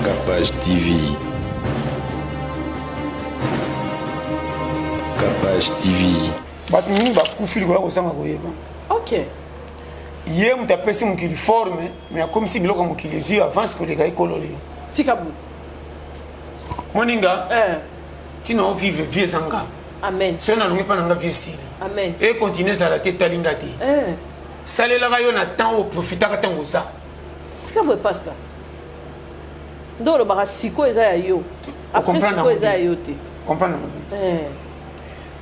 Capage TV. Capage TV. Bato mingi bakufi likolo ya kozanga koyeba. Ok. Ye moto apesi mokili forme mais akomisi biloko ya mokili ezwi avance koleka ekolo lio. Tika bu. Moninga. Eh. Tina o vivre vie eza nga. Amen. Soki nalongi mpa na nga vie esili. Amen. E continue ezala te etali nga te. Eh. Salelaka yo na temps oyo profitaka ntango oza. Tika boye pasta. Nde olobaka sikoyo eza ya yo. Après sikoyo eza ya yo te. Comprendre yango bien. Eh.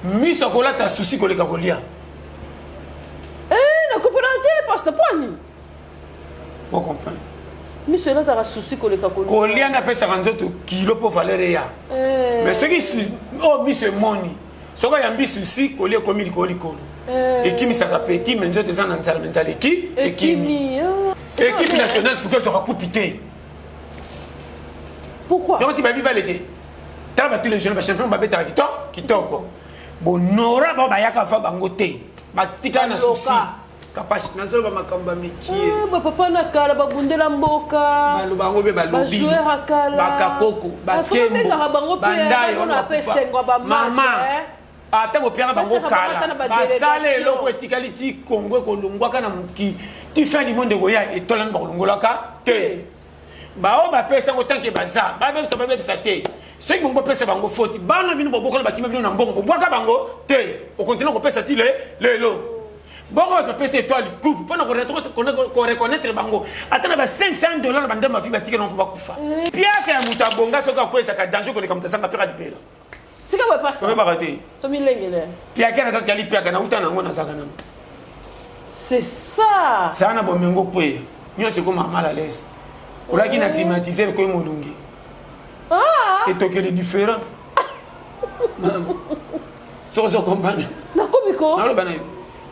Miso akolata souci koleka kolia. Eh, na comprendre te pasta mpo nini? Po comprendre. Miso elataka souci koleka kolia. Kolia nde apesaka nzoto kilo mpo valeur eya. Eh. Mais soki oyo oh, miso emoni soki ayambi souci kolia ekomi likolo likolo. Eh. Ekimisaka petit mais nzoto eza na nzala mais nzala eki ekimi. Ah. Équipe nationale pourquoi ezwaka coupe te? Pourquoi? Yango ti bayebi bale te. Tala ba tous les jeunes ba champion babetaka kitoko kitoko. Bonora bao bayaka fa bango te. Batikala na souci. Kapash nazoloba makambo ya mikie. Eh, ba papa na kala babundela mboka. Baloba yango mpe balobi. Ba joueur ya kala. Bakakoko, bakembo, bandayo, mama. Eh. Ata bopiaka bango kala basala eloko etikali ti Congo ekolongwaka na mokili ti fin du monde ekoya etolami bakolongolaka te. Baoyo bapesa yango tanke baza babebisa babebisa te soki bongo bopesa bango foti bana bino bobokola bakima bino na mbongo bobwaka bango te okontinue kopesa ti le lelo bongo bato bapesa etoile coupe mpo na koreconnaitre bango ata na ba 500 dollar na bandambo mafi batikela mpo bakufa piaka ya moto abonga soki akwesaka danger koleka moto azanga piaka libela Tika boye pasteur. Oyebaka te. Tomilengele. Piaka na kati yali piaka na uta nango nazaka nango. C'est ça. Zala na bomengo kweya. Nyonso ekoma mal à l'aise. Olaki na climatiseur ekoyi molunge. Ah. Etokeli différent. Soki ozo comprendre. Nakomi ko. Naloba na yo.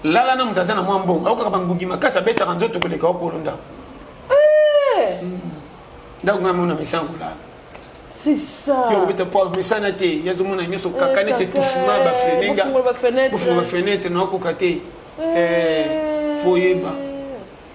Lala na moto aza na mwa mbongo. Ayokaka bangungi makasi abetaka nzoto koleka okolo ndako. Eh. Ndako ngai mona misana kolala. C'est ça. Yo kobeta po mesana te yazo mona nyoso kaka neti étouffement ba fenenga. Bofungola ba fenêtre. Bofungola ba fenêtre na okoka te. Eh faut yeba.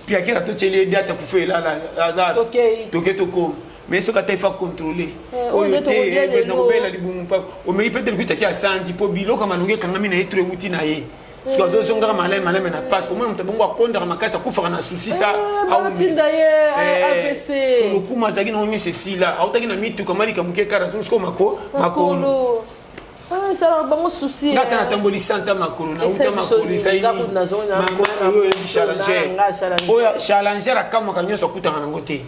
Piakela to tieli data fufu elala aza. Tokei. Toke tokoma. Mais soki ata ifa contrôler. Oyo te na kobela libumu pa. Omeki peut-être kuita ki asandi po biloko malonge ekangami na ye trop euti na ye. Soki azozongaka maleme maleme na pasi omona moto bongo akondaka makasi akufaka na souci sa batinda ye AVC lokumu azalaki nango nyonso esila autaki na mituka malika moke kara azongi sikoyo mako makolo esalaka bango souci nga ata natamboli santa makolo nauta makolo esali mama oyo oyebi challenger oyo challenger akamwaka nyonso akutaka nango te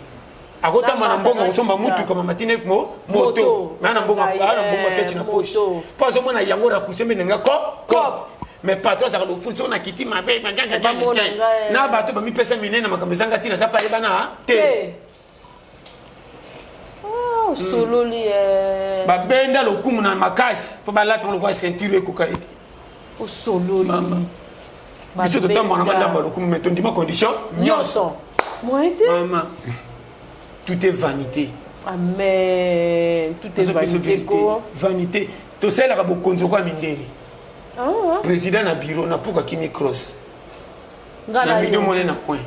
akotamba na mbongo akosomba mutuka mama tine mo moto mais na mbongo na mbongo aketi na poche po azomona yango raccourci mbe ndenge ko ko mais patron azalaka lofu soki nakiti mabe na bato bamipesa minene na makambo ezanga ntina aza pa yebana te osololi eh. babenda lokumu na makasi mpo balata ngo lokola ceinture ekoka ye te osololi mama biso totambola na bandambo ya lokumu mais tondima condition nyonso moyen te mama tout est vanité amen tout est vanité ko vanité tosalelaka bokonzi lokola mindele ah. président na bureau na poka kimi cross na midi omone na coin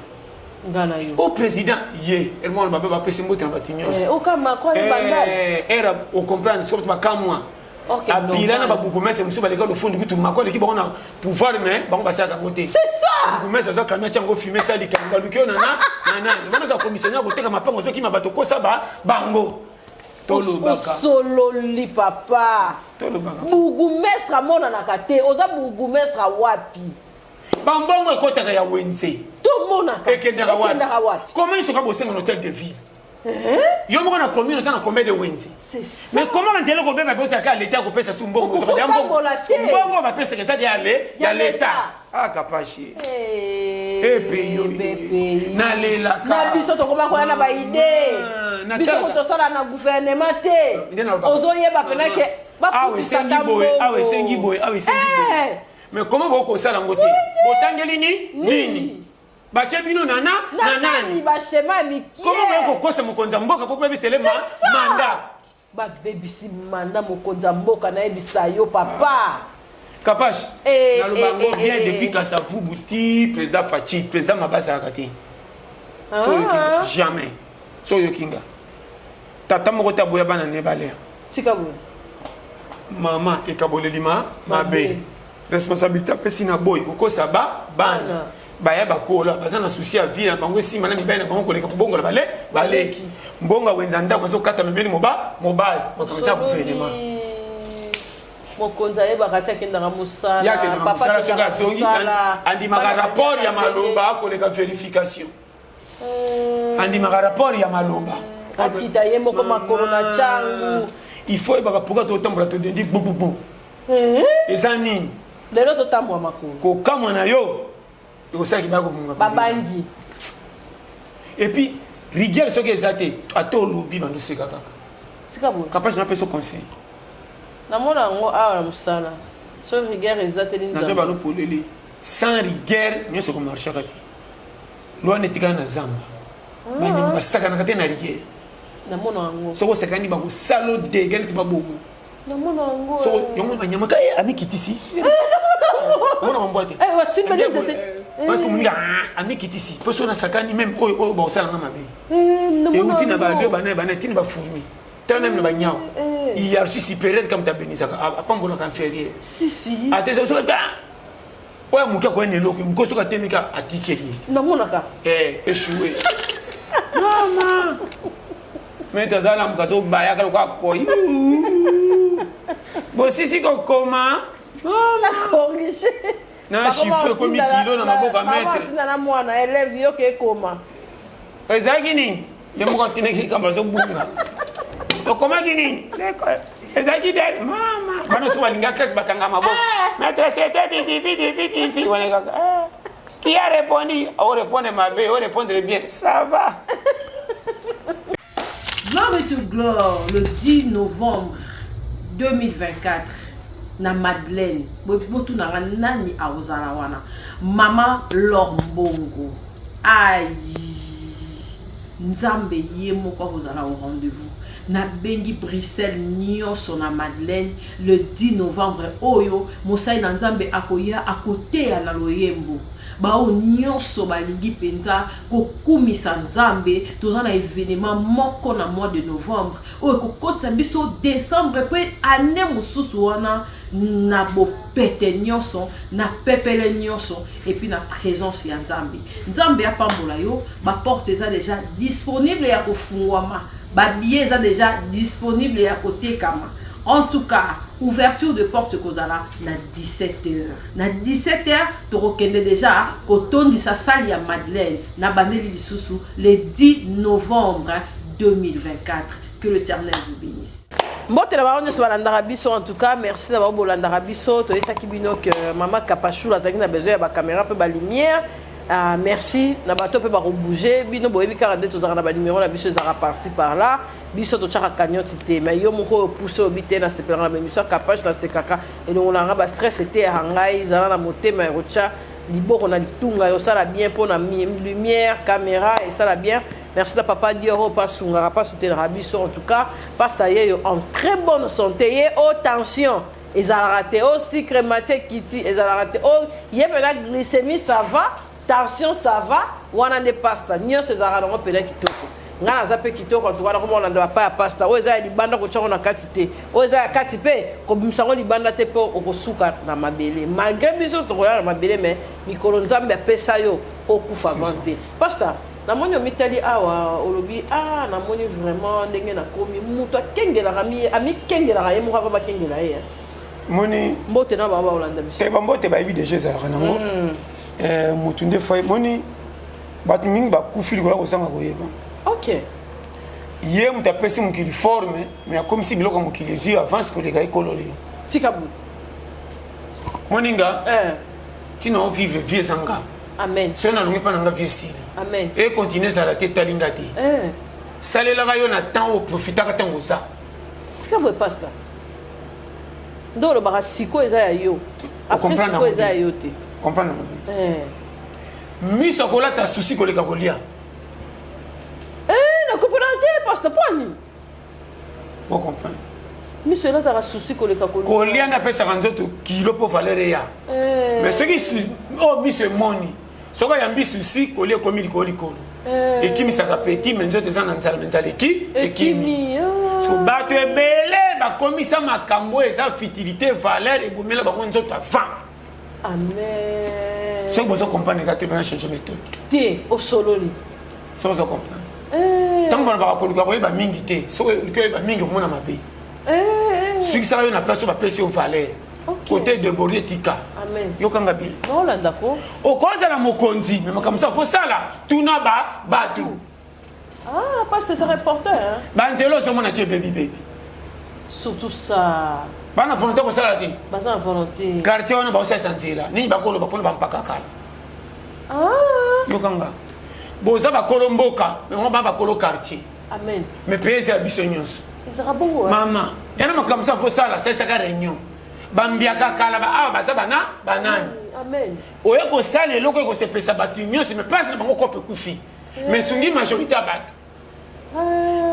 o président ye elmona babe bapesi mbote na bato nyonso era ocomprendre soki bakamwa Okay, abila na babourgmestre mosusu baleka lofundi kutu mako aleki bango na pouvoir mais bango basalaka yango te bourgmestre aza kami atya yango fume esali likambo baluki yo nana na nani wana oza commissionnaire koteka mapango ozokima bato kosa ba bango tolobaka osololi papa tolobaka bourgmestre amonanaka te oza bourgmestre wapi bambongo ekotaka ya wenze tomonaka ekendaka wapi comment isoka bosenga na hotel de ville yo moko na commune oza na combien de wenze mais comment banzela kobeba bozalaka ya leta akopesa su mbongo mbongo bapesaka eza ya leta ah kapashi epeyi oyo nalelaka na biso tokoma koya na baide biso ko tosala na gouvernement te ozoyeba mpena ke bafutisa ta mbongo awa esengi boye awa esengi boye mais comment bokosala yango te botangeli ni nini batie bino na na na nani ba schéma ya mikie comment boye kokosa mokonzi ya mboka mpo bebisele ma manda babebisi manda mokonzi ya mboka nayebisa yo papa kapash eh, naloba eh, yango eh, bien eh, depuis kasavubu ti président faci président maba azalaka te so oyoki Ah. jamais so oyoki nga. Tata moko te aboya bana ne balia. Tika boye. Mama ekaboleli ma mabe. Responsabilité apesi na boy kokosa ba bana. Baya bakola baza na souci ya vie na bango esima na mibali na bango koleka kobongola bale baleki. Mbongo ya wenza ndako azokata memeli moba mobali makambo eza gouvernement. Mokonzi ayebaka te akendaka mosala. Ye akendaka mosala soki azongi andimaka rapport ya maloba koleka verification. Eh. Andimaka rapport ya maloba. Akita ye moko makolo na changu. Il faut yebaka pourquoi totambola todendi bububu. Eh. Eza nini? Lelo totambola makolo. Kokamwa na yo ekosalaki baya kobunga. Babangi. Et puis rigueur soki eza te ata olobi bando seka kaka. Tika boye. Kapage napesa conseil. Namona yango awa na mosala. Soki rigueur eza te nini? Nazo bano polele. Sans rigueur nyonso ekomarchaka te. Loi etikala na zamba. Ah. Banyama basakanaka te na rigueur. Namona yango. Soki osakani bakosala dégâts neti babomo. Namona yango. Soki eh. yango banyama ka eh, amikitisi. Omona bambwa te. Eh, basimba nde te. Parce que moninga ah, amikitisi. Mpo soki nasakani meme oyo oyo bakosala nga mabe. Euti na ba deux bana bana tini ba fourmi. Tala meme na banyawu. Hiérarchie supérieure kama tabenisaka apambolaka inférieur. Si si. Ate soki oyo moke akoya na eloko moke soki atemi ka atikeli ye namonaka eh, echoue mama maître aza lamuka azobayaka lokola koi bosisi kokoma corrige na chiffre ekomi kilo na maboko ya maître na mwana élève yo ke ekoma ezalaki nini ye moko atinaki likambo azobunga tokomaki nini ezalaki de mama bana soki balinga classe bakanga maboko eh. maître c'était vite vite vite vite wana kaka eh. qui a répondu o répondre mabe o répondre bien ça va. Glory to gloire le 10 novembre 2024 na Madeleine botunanga nani akozala wana mama L'or Mbongo Ayii Nzambe ye moko akozala au rendez-vous. Nabengi Bruxelles nionso na Madeleine le 10 novembre oyo mosali na Nzambe akoya akoteya na loyembo. Baoyo nionso balingi penza kokumisa Nzambe toza na evenement moko na mois de novembre oyo ekokotisa biso decembre pe annee mosusu wana na bopete nionso na pepele nionso et puis na presence ya Nzambe. Nzambe apambola yo, ba porte eza dejà disponible ya kofungwama, ba billets eza dejà disponible ya kotekama. En tout cas, ouverture de porte ekozala na 17 heures. Na 17 heures tokokende dejà kotondisa salle ya Madeleine na bandeli lisusu le 10 novembre 2024. Que l'Eternel vous benisse. Mbote na bango nyonso balandaka biso en tout cas merci na bango bolandaka biso toyesaki bino que mama Kapashula azalaki na besoin ya ba camera mpe ba lumière. Ah, merci na bato mpe bakobouge bino boyebi kaka nde tozalaka na banimero na biso ezalaka parci par là biso totyaka cagnotte te mais yo moko oyo pousse obi te nasepelaka na baémission ya kapache nasekaka elongo na nga bastress eteyaka ngai zala na motema ya kotya liboko na litunga osala bien mpo na lumière caméra esala bien. Merci na papa Dior oyo pa sungaka pa soutenaka biso en tout cas pasta yeyo en très bonne santé ye o oh, tension ezalaka te o oh, sucre matie kiti ezalaka te o oh, ye mpena glycémie ça va tension ça va wana nde pasta nyonso ezalaka nango mpena kitoko ngai naza mpe kitoko antuka nakoma kolanda bapa ya pasta oyo eza ya libanda kotya yango na kati te oyo eza ya kati mpe kobimisa yango libanda te mpo okosuka na mabele malgré biso tokoya na mabele mais mikolo nzambe apesa yo okufa avant te pasta Namoni omitali awa olobi ah namoni vraiment ndenge nakomi mutu akengelaka amikengelaka ye moko ava bakengela ye moni mbote na bango bakolanda biso te bambote bayebi deja ezalaka nango eh, mutu nde fai moni bato mingi bakufi likolo ya kozanga koyeba ok ye moto apesi mokili forme mais akomisi biloko ya mokili ezwi avance koleka ekololi tika bu moninga eh. Ntina o vivre vie eza nga. Amen. Soki nalongwe mpa na nga vie esili. Amen. E continue ezala te etali nga te. Eh. Salelaka yo na temps oyo profitaka ntango oza. Tika boye pastor. Nde olobaka siko eza ya yo. Après siko eza ya yo te. Comprendre mabe. Eh. Miso akolata souci koleka kolia. Eh, na comprendre te pastor mpo nini? Po comprendre. Miso elataka souci koleka kolia. Kolia nde apesaka nzoto kilo mpo valeur eya. Eh. Mais soki oyo oh, miso emoni soki ayambi souci kolia ekomi likolo likolo. Eh. Ekimisaka petit mais nzoto eza na nzala, mais nzala eki ekimi. Ekimi. Ah. So bato ebele bakomisa makambo oyo eza futilité, valeur ebomela bango nzoto avant. Amen. Soki bozo comprendre eza te, bana change méthode. Te, osololi. Soki bozo comprendre. Eh. Ntango balobaka koluka koyeba mingi te, soki oluki oyeba mingi okomona mabe. Eh, eh. Sukisaka yo na place oyo bapesi yo valeur. Ok. Côté débordé tika. Amen. Yokanga bien. Naolanda ko. Okozala mokonzi mais makambo mosusu fosala tuna ba bato. Ah, parce que c'est important, hein. Banzela ozomona tie bebi bebi. Surtout ça. Bana volonté kosala te. Baza na volonté. Quartier wana baosalisa nzela nini bakoloba mpona bampaka kala. Ah. Yokanga boza bakolo mboka mais bango ba bakolo quartier. Amen. Mais pays eza ya biso nyonso. Ezalaka bongo. Mama yana makambo mosusu fosala salisaka réunion bambiaka kala ba awa baza bana banani. Amen. Oye kosala eloko ekosepelisa bato nyonso mais place na bango kope ekufi. Mais sungi majorité ya bato.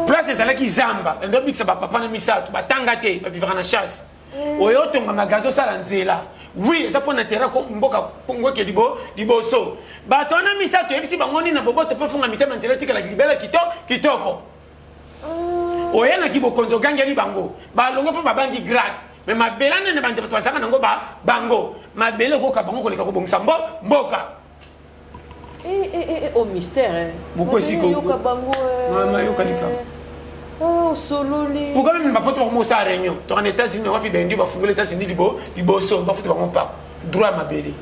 Place ezalaki zamba, endo bikisa ba papa na misato, batanga te, ba vivre na chasse. Oyo otonga magasin osala nzela. Oui, eza pona terrain ko mboka Congo ke libo liboso. Bato wana misato yebisi bango nini na boboto pe funga mitema nzela etikala libela kito kitoko. Oye na kibokonzi ogangeli bango. Balongo pe babangi grade. Mais mabele nene bande bato bazanga nango ba bango. Mabele okoka bango koleka kobongisa mbo mboka. Eh, eh, eh, oh mystère, hein. Pourquoi Mabele siko? yoka bango, eh. Mama, yoka likambo. Ah, osololi. Pourquoi même bapoto bakomosala réunion? Toka na États-Unis, wapi bendi bafungoli États-Unis libo liboso bafuta bango mpa droit ya mabele.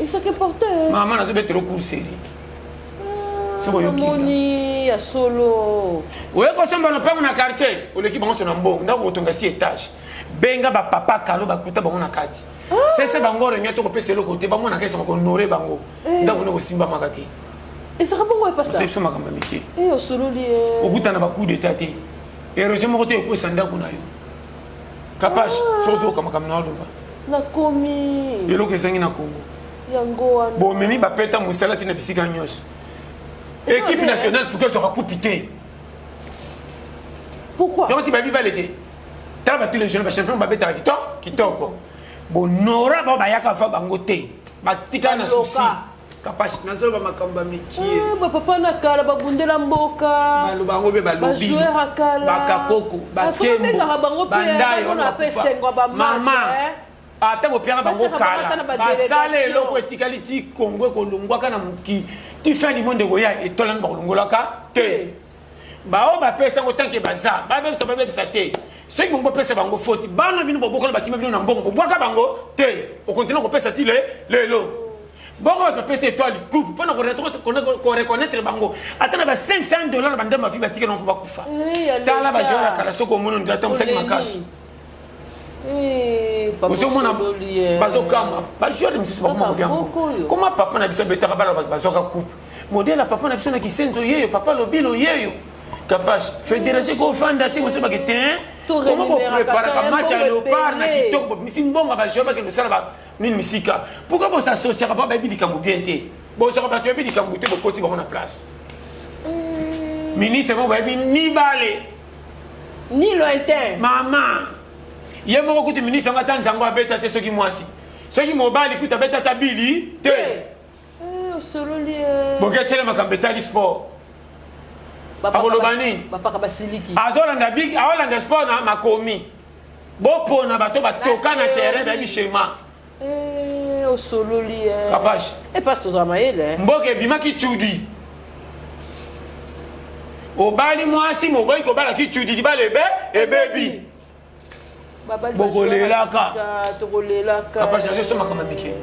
Et ça qu'importe, hein. Mama nazobetela cour série. Soki oyoki nga. Namoni ya solo. Oye kosomba lopango na quartier, oleki bango so na mbongo, ndako kotonga si étage. Benga ba papa kalo bakuta bango na kati. Sese bango réunion to kopesa eloko te, bamona kesa kohonorer bango. Ndako ne kosimbamaka te. Ezalaka bongo, eh, pasteur. Biso makambo ya mike. Eh, osololi, eh. Okutana ba coup d'état te. Érosion moko te ekwesa ndako na yo. Kapash, soki ozoyoka makambo na oloba. Nakomi. Eloko ezangi na Congo. Yango wana. Bomemi bapeta mosala te na bisika nyonso. Eza Équipe mabe, nationale pourquoi ezwaka coupe te? Pourquoi? Yango ti bayebi bale te. Tala ba tous les jeunes ba champion babetaka kitoko kitoko. Bonora bao bayaka fa bango te. Batikala na Baloka. souci. Kapash, nazoloba makambo ya mikie. Eh, ba papa na kala babundela mboka. Baloba yango mpe balobi. Ba joueur ya kala. Bakakoko, bakembo, Babengaka bango mpe, bandayo, bamona pe bakufa. esengo ya ba match, Mama, eh. ata bopiaka bango Batiaka bango kala. ata na ba Basala délégation. eloko etikali ti Congo ekolongwaka na mokili. Ti fin du monde ekoya, etolami bakolongolaka te. Bao bapesa yango tant que baza, babebisa babebisa te. Soki bongo bapesa bango faute, bana bino bobokola bakima bino na mbongo, bobwaka bango te. Okontinue kopesa ti lelo. Bongo bato bapesa étoile coupe mpona koreconnaître bango ata na ba 500 dollars banda mavi batikela mpo bakufa. Eh, ya Tala leta. ba joueur ya kala soki omoni ondira ntango mosali Oleli. makasi. Eh, papa Ozomona osololi, eh. bazokamba ba joueur misusu bakoma Kaka kolia moko mbongo. oyo. Koma papa na biso abetaka bala bato bazwaka coupe. Modèle ya papa na biso na Kisenzo yeyo, papa Lobilo yeyo. Kapash, fédération kofanda te bosobaki te, hein? To Comment rémunéraka bopreparaka te, match ya mbongo Léopard na ebele. kitoko, bobimisi mbongo ba joueur bakende kosala ba nini misika. Pourquoi bosasociaka ba bayebi likambo bien te? Bozwaka bato bayebi likambo te, bokoti bango na place. Ministre moko bayebi ni bale. Ni lointain. Mama, ye moko kutu ministre yango ata nzango abeta te soki mwasi. Soki mobali kutu abeta ata bili te. Eh, osololi, eh. Boke tiele makambo etali sport. Bapaka Akoloba nini? Bapaka basiliki. Azolanda big, aolanda sport na makomi. Bopona bato batoka na Na terrain théorie. bayebi schéma. Eh, osololi, eh. Kapash. Eh, parce tozala mayele, eh. Mboka ebimaki tshudi. Obali mwasi moboyi kobala ki tshudi libala ebe ebebi. Babali Bokolelaka. basika, tokolelaka. Kapash nazo makambo mike.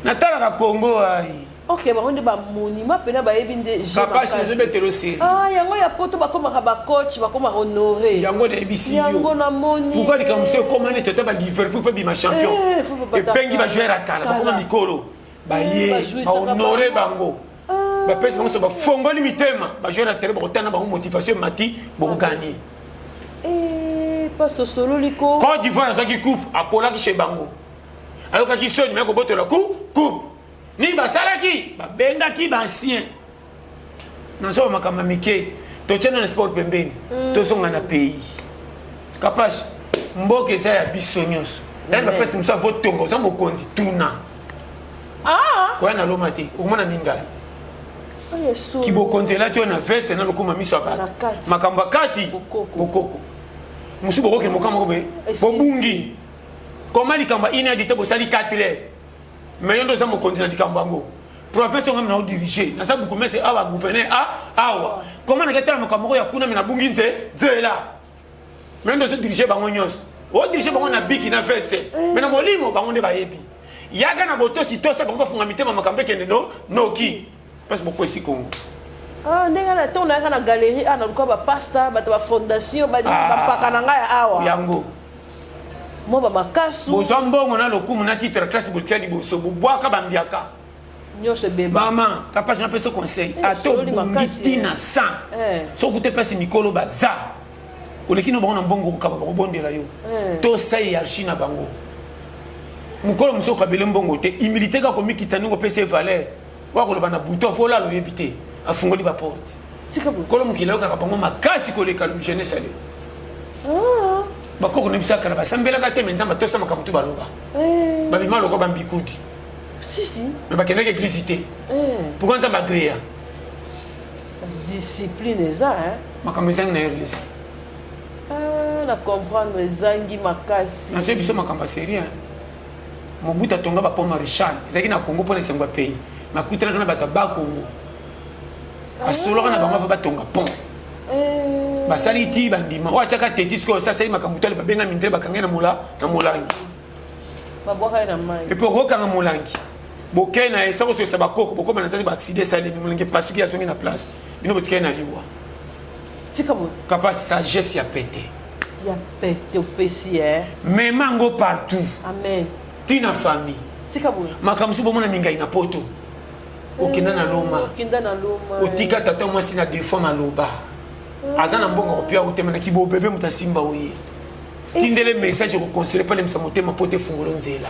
Natalaka Congo ai. Ok, bango nde bamonima mpena bayebi nde jeu Kapash makasi. nazobetela série. Ah, yango ya poto bakomaka bacoach, bakomaka honoré. Yango nayebisi yo. Yango namoni. Pourquoi likambo mosusu ekóma neti ata ba Liverpool mpe bima champion? Eh, faut babata Ebengi kala. ba joueur ya kala, bakóma Kala. mikolo. Baye, Bajouisaka bahonore bango. bango. Bapesi bango so bafongoli mitema. Ba joueur ya terrain bakotana bango motivation emati, bokoganye. Eh, passe osololi ko. Côte d'Ivoire azwaki coupe, apolaki chez bango. Ayokaki soni me kobotola coupe. Nini basalaki? Babengaki ba ancien. Nazoba makambo ya mike. Totie na sport pembeni. Tozonga na pays. Kapash, mboka eza ya biso nyonso. Yani bapesi mosusu avotonga, oza mokonzi tuna. Ah! Koya na loma te, okomona mingai. Kibokonzi elati oyo na veste na lokuma miso ya bato, makambo ya kati bokoko mosusu bokokende moka moko boye bobungi koma likambo ya une heure du temps bosali 4 heures, mais yo nde oza mokonzi na likambo yango. Province oyo ngai naodirige, naza bourgmestre awa, gouverneur a awa, koma nake tala makambo moko ya kuna, me nabungi nze nzela. Me nde ozodirige bango nyonso, odirige bango na biki na veste, me na molimo bango nde bayebi. Yaka na botosi, tosa bango, bafunga mitema, makambo ekende no noki parce bokwesi Kongo. Ah, ndenge na ntongo nayaka na galerie awa, naluka bapasta, bato bafondation bampaka na ngai awa. Yango. Mwa bamakasu. Bozwa mbongo na lokumu na titre classe, botia liboso, bobwaka bambiaka. Nyonso ebeba. Mama Kapasi, napesa conseil. Ata obungi ntina 100, soki okute place mikolo baza, oleki no bango na mbongo, okokaba, bakobondela yo. Tosa hiérarchie na bango. Mokolo mosusu okabele mbongo te, humilité kaka, komikitisa ndenge opesi ye valeur. Oyo akoloba na butu afo olala, oyebi te, afungoli baporte. Kolo mokili ayokaka bango makasi koleka jeunesse ale. Bakoko na biso akala basambelaka te, me Nzambe atosa makambo tu baloba. Babima lokwa bambikudi. Me bakendaki église te. Pourquoi Nzambe agréa? Discipline eza. Makambo ezangi na RDC. Na comprendre, ezangi makasi. Nazoyebi biso makambo ya sérieux. Mobutu atonga bapont Maréchal, ezalaki na Congo mpona esengo ya pays. Makutanaka na bato ya Bakongo, asolaka na bango, afa batonga pont. Basali ti bandima oyo atiaka teti. Sikoyo asali makambo tale, babenga mindele, bakangai na mola na molangi. Et puis okokanga molangi, bokei na ye sango soyesa bakoko, bokoma na tati, baaccident esalemi, molangi epasuki, azongi na place, bino botikali na liwa. Kapa sagesse ya pete. Ya pete opesi. Mema yango partout. Amen. Ntina famille. Tika boye. Makambo mosusu bomona mingai na poto, okenda na loma. Okenda na loma. Otika tata mwasi na defo maloba, aza na mbongo kopia otemanaki bobebe, moto asimba oye tindele message ekokonsele mpo alemisa motema po te fungolo nzela.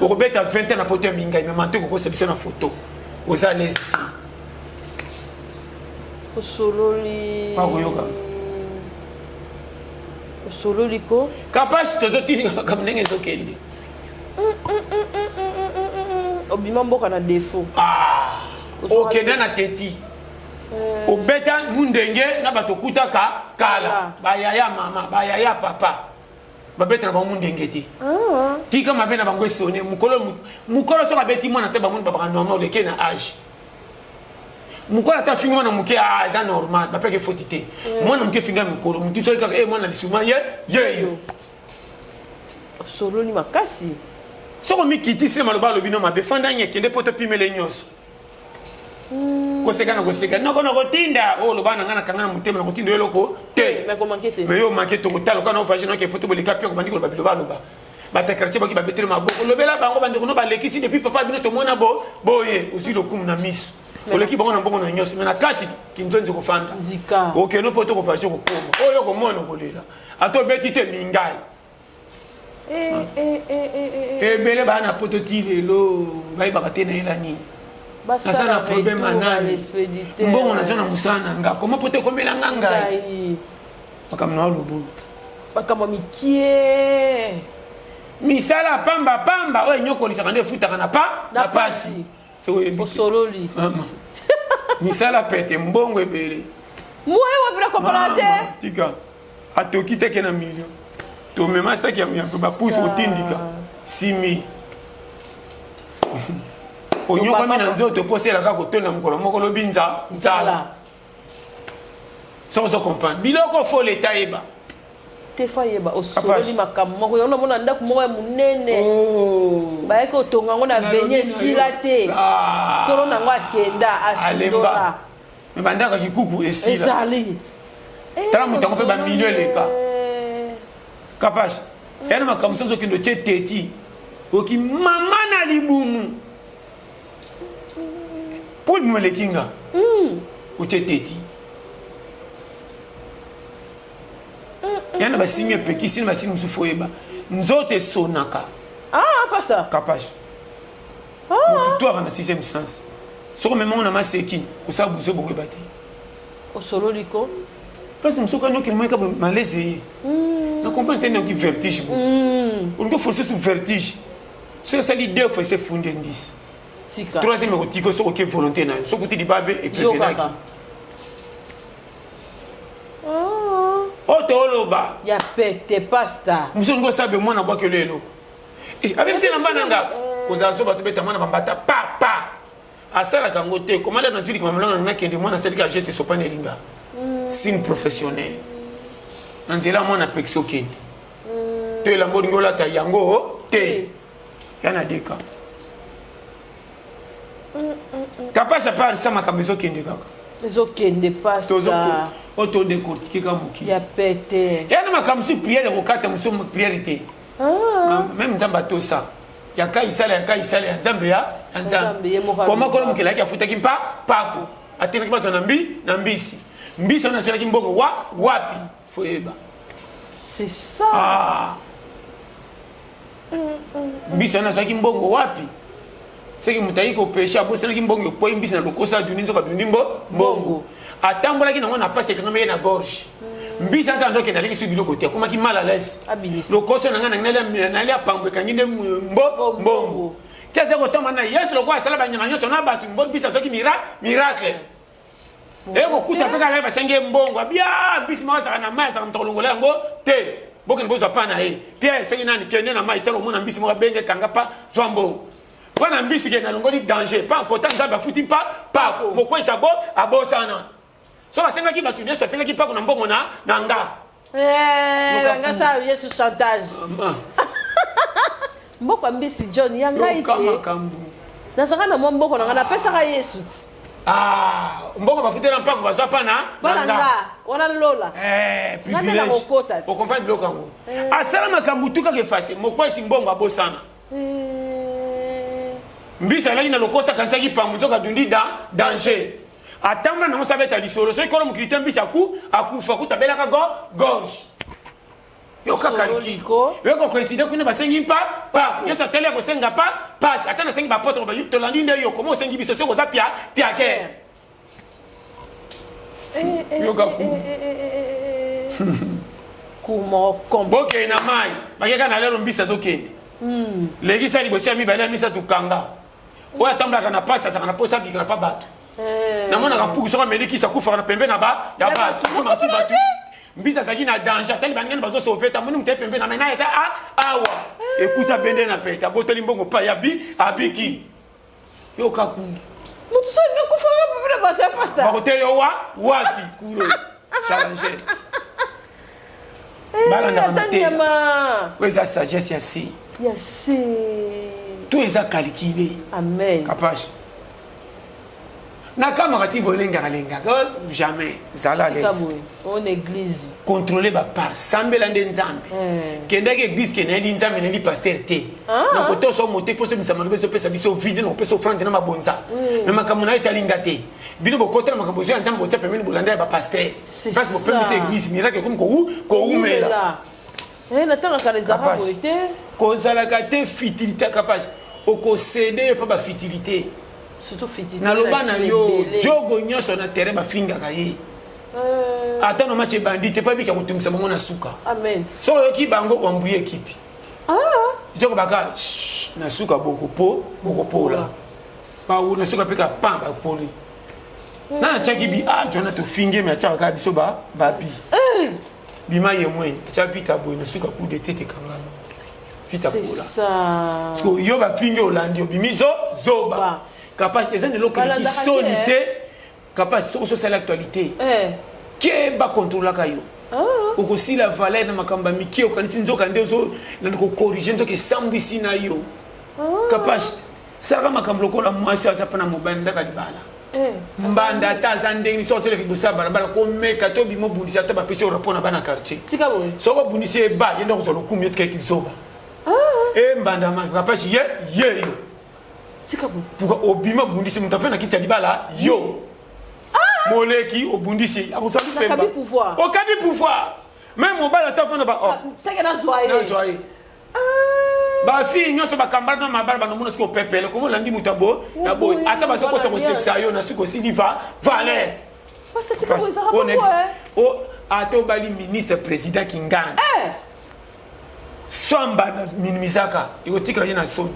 Okobeta 20 ans na poto ya mingai, me manto ekokosa biso na foto, oza lese te. Osololi. Akoyoka. Osololi ko. Kapasi, tozotindika makambo ndenge ezokende. Obima mboka na défaut. Okenda na teti, obeta mundenge na bato okutaka kala, bayaya mama, bayaya papa, babeta na bango mundenge te. Tika mabe na bango esone. Mokolo mokolo soki abeti mwana te, bamoni babaka normal, oleke na age. Mokolo ata afingi mwana moke, eza normal, bapeke foti te. Mwana moke efinga mikolo, motu soki kaka mwana lisuma ye yeyo. Osololi makasi. Soki omikitisi na maloba, alobi no mabe, fanda nye, kende po topimele nyonso. Koseka na koseka noko na kotinda oyo oloba na ngai, nakanga na motema, na kotinda oyo eloko te. Me yo manke, tokotala okana ofage noke po toboleka mpe kobandi koloba biloba aloba. Bato ya quartier baki babeteli maboko, lobela bango, bandeko no balekisi depuis papa bino tomona bo boye. Ozwi lokumu na miso, oleki bango na mbongo na nyonso, me na kati kinzonzi kofanda. Okende mpo tokofage, kokoma oyo okomona, okolela ata obeti te mingai. Ebele baa na poto ti lelo bayebaka te nayela nini, naza na problème ya nani, mbongo naza na mosala na nga, koma poto ekomela nga ngai makambo na olobo. Makambo mikie. Misala pamba pamba oyo enyokolisaka nde efutaka na pa na pasi. Osololi. Misala pete, mbongo ebele. Moye wapi na comprendre te. Tika atoki teke na million, tomema saki ya bapusi otindika 6000, onyokwami na nzoto mpo oselaka kotonda mokolo moko, lobi nzala. Soki ozo comprendre biloko, fo leta yeba. Te, fa yeba. Osololi makambo moko yango. Namona ndako moko ya monene, bayaki kotonga yango na veni, esila te. Nkolo nango akenda, asundola. Me bandako ya kikuku esila. Ezali. Tala moto yango mpe bamilio eleka. Kapage ya na makambo mosusu, okende otie teti, oki mama na libumu mpo libumu eleki nga, otie teti ya na basingi epekisi na basingi mosusu. Oyeba nzoto esonaka. Ah, pasteur. Kapage, motu twaka na sixième sens, soki omemango na maseki, kosala buzo, bokoyeba te. Osololi ko. Place mosusu okani okende moyeka malaise ye na comprendre te, noki vertige bo olingi oforce su vertige. Soki esali deux fois, ese funde ndisi. Tika. Troisième ekotika soki oke volonté na yo, soki okuti libabe eprevenaki. Oyo tooloba ya pete pasta. Mosusu olingi osala be mwana abwakelo eloko. Eh, abebisi elamba na nga. Kozala zoba tobeta mwana bambata pa pa. Asalaka yango te. Komanda nazwi likama malonga na nakende mwana asalika geste esopani elinga. Signe professionnel. Na nzela mwana apekisi okende. To elamba olingi olata yango te. Ya na deka. Kapasha par sa makambo ezokende kaka. Ezokende pasta. Oyo to décortiquer ka mokili. Ya pete. Ya na makambo mosusu prière ekokata mosusu prière te. Ah. Même Nzambe atosa. Ya Kaisala ya Kaisala ya Nzambe ya ya Nzambe. Koma kolo mokili ayaki afutaki mpa pako. Atindaki bazwa na mbi na mbisi. Mbisi wana azwelaki mbongo wa wapi? Faut yeba. C'est ça. Ah. Mbisi wana azwaki mbongo wapi? Seki moto ayaki kopeshe abosanaki mbongo ekwei mbisi na lokoso adundi nzoka adundi mbo mbongo. Atambolaki nango na pasi ekangami ye na gorge. Mbisi aza ndoki aleki su biloko te akomaki mal à l'aise. Lokoso na ngai na nalia pambo ekangi nde mbo mbongo. Ti aza kotambola na Yesu lokola asala banyama nyonso na bato mbo mbisi azwaki miracle. Ekokuta mpe kaka basengi ye mbongo abia mbisi moko azalaka na mai azalaka moto akolongola yango te bokende bozwa pa na ye Pierre soki nani kende na mai tala omona mbisi moko abenge kanga pa zwa mbongo mpo na mbisi ke nalongoli danger pa kota Nzambe afuti mpa pako mokwesi abo abosana soki asengaki bato nyonso asengaki pako na mbongo na na nga eh, nga sa Yesu chantage mboko ya mbisi John ya ngai te nazalaka na mwa mboko na ngai napesaka Yesu ti Ah, mbongo bafutela mpako bazwa pa na na nga wana lola eh, privilège okomprendre biloko yango eh. Asala makambo tu kaka efase mokwesi mbongo abosana eh. Mbisi alaki na lokoso akanisaki pambu nzoka adundi da danger atambola nango sabeta lisolo soki kolo mokili te mbisi aku akufa kuta abelaka go gorge yoka kalki yoka coïncide kuna basengi mpa pa nyonso atali ya kosenga pa pasi ata nasengi bapotre ba tolandi nde yo koma osengi biso soki oza pia piake yoka ku bokei na mai bakeka na lelo mbisi azokende lekisa liboso ya mibale ya misato kanga oyo atambolaka na pasi azalaka na posa abikaka pa bato namonaka mpuku soki ameli kisi akufaka na pembe na ba ya bato masu bato mbisi azalaki na danger atali baningani bazosauve ta moni moto ye pembe na mai naye ata awa ekuta bende na pete abotoli mbongo pa ya bi abiki yoka ku moto so alingi akufaka pembe na bato ya pasta bakote yo wa wapi kuro challenger balandaka mateya oyo eza sagesse ya se ya se to eza calcule amen kapache nakamaka ti boye olengaka lengaka jamais zala l'aise on église contrôler ba part sambela nde nzambe kendaki église ke nayeli nzambe nayeli pasteur te nakotosa mote mpo sobimisa maloba ezopesa biso vide nakopesa offrande na mabonza me makambo na yo etali nga te bino bokota na makambo ozo ya nzambe botia pembeni bolanda ya bapasteur place bopemisa église miracle ekomi kowumela kozalaka te futilité kapage okosede yo mpa bafutilité naloba na yo jogo nyonso na terrain bafingaka ye ata na match ebandi te mpo abika kotungisa bango na suka soki oyoki bango wambuye ekipe jogo baka na suka bokopo bokopola bawu na suka mpe ka pan bapoli na natiaki bi ah jona tofingi me atiaka kaka biso babi bima ye mweni atya vita boye na suka coup de tete ekangama vita pola parce que yo bafingi olandi obimi zo zoba kapage eza na eloko eleki soni te kapage soki ososala actualité keba kontrolaka yo okosila valeur na makambo ya mike okanisi nzoka nde ozolanda kokorige nzoka esambwisi na yo kapage salaka makambo lokola mwasi aza mpe na mobali ndaka libala mbanda ata aza ndenge soki azoleka liboso ya balabala komeka to bima obundisi ata bapesi yo rapport na bana quartier soki obundisi ye ba ye nde akozwa lokumu ye tikaki zoba e mbanda mapasi ye ye yo pourquoi obima obundisi moto afai na kiti ya libala yo moleki obundisi akozwa lupemba okabi pouvoir meme mobali ata afanda ba nazwa ye bafille nyonso bakambana na mabala banomona soki opepele komo olandi moto abo ya boye ata bazokosa kosekisa yo na suki osili va valeur ata obali ministre président kingani swamba na minimisaka ekotika ye na soni.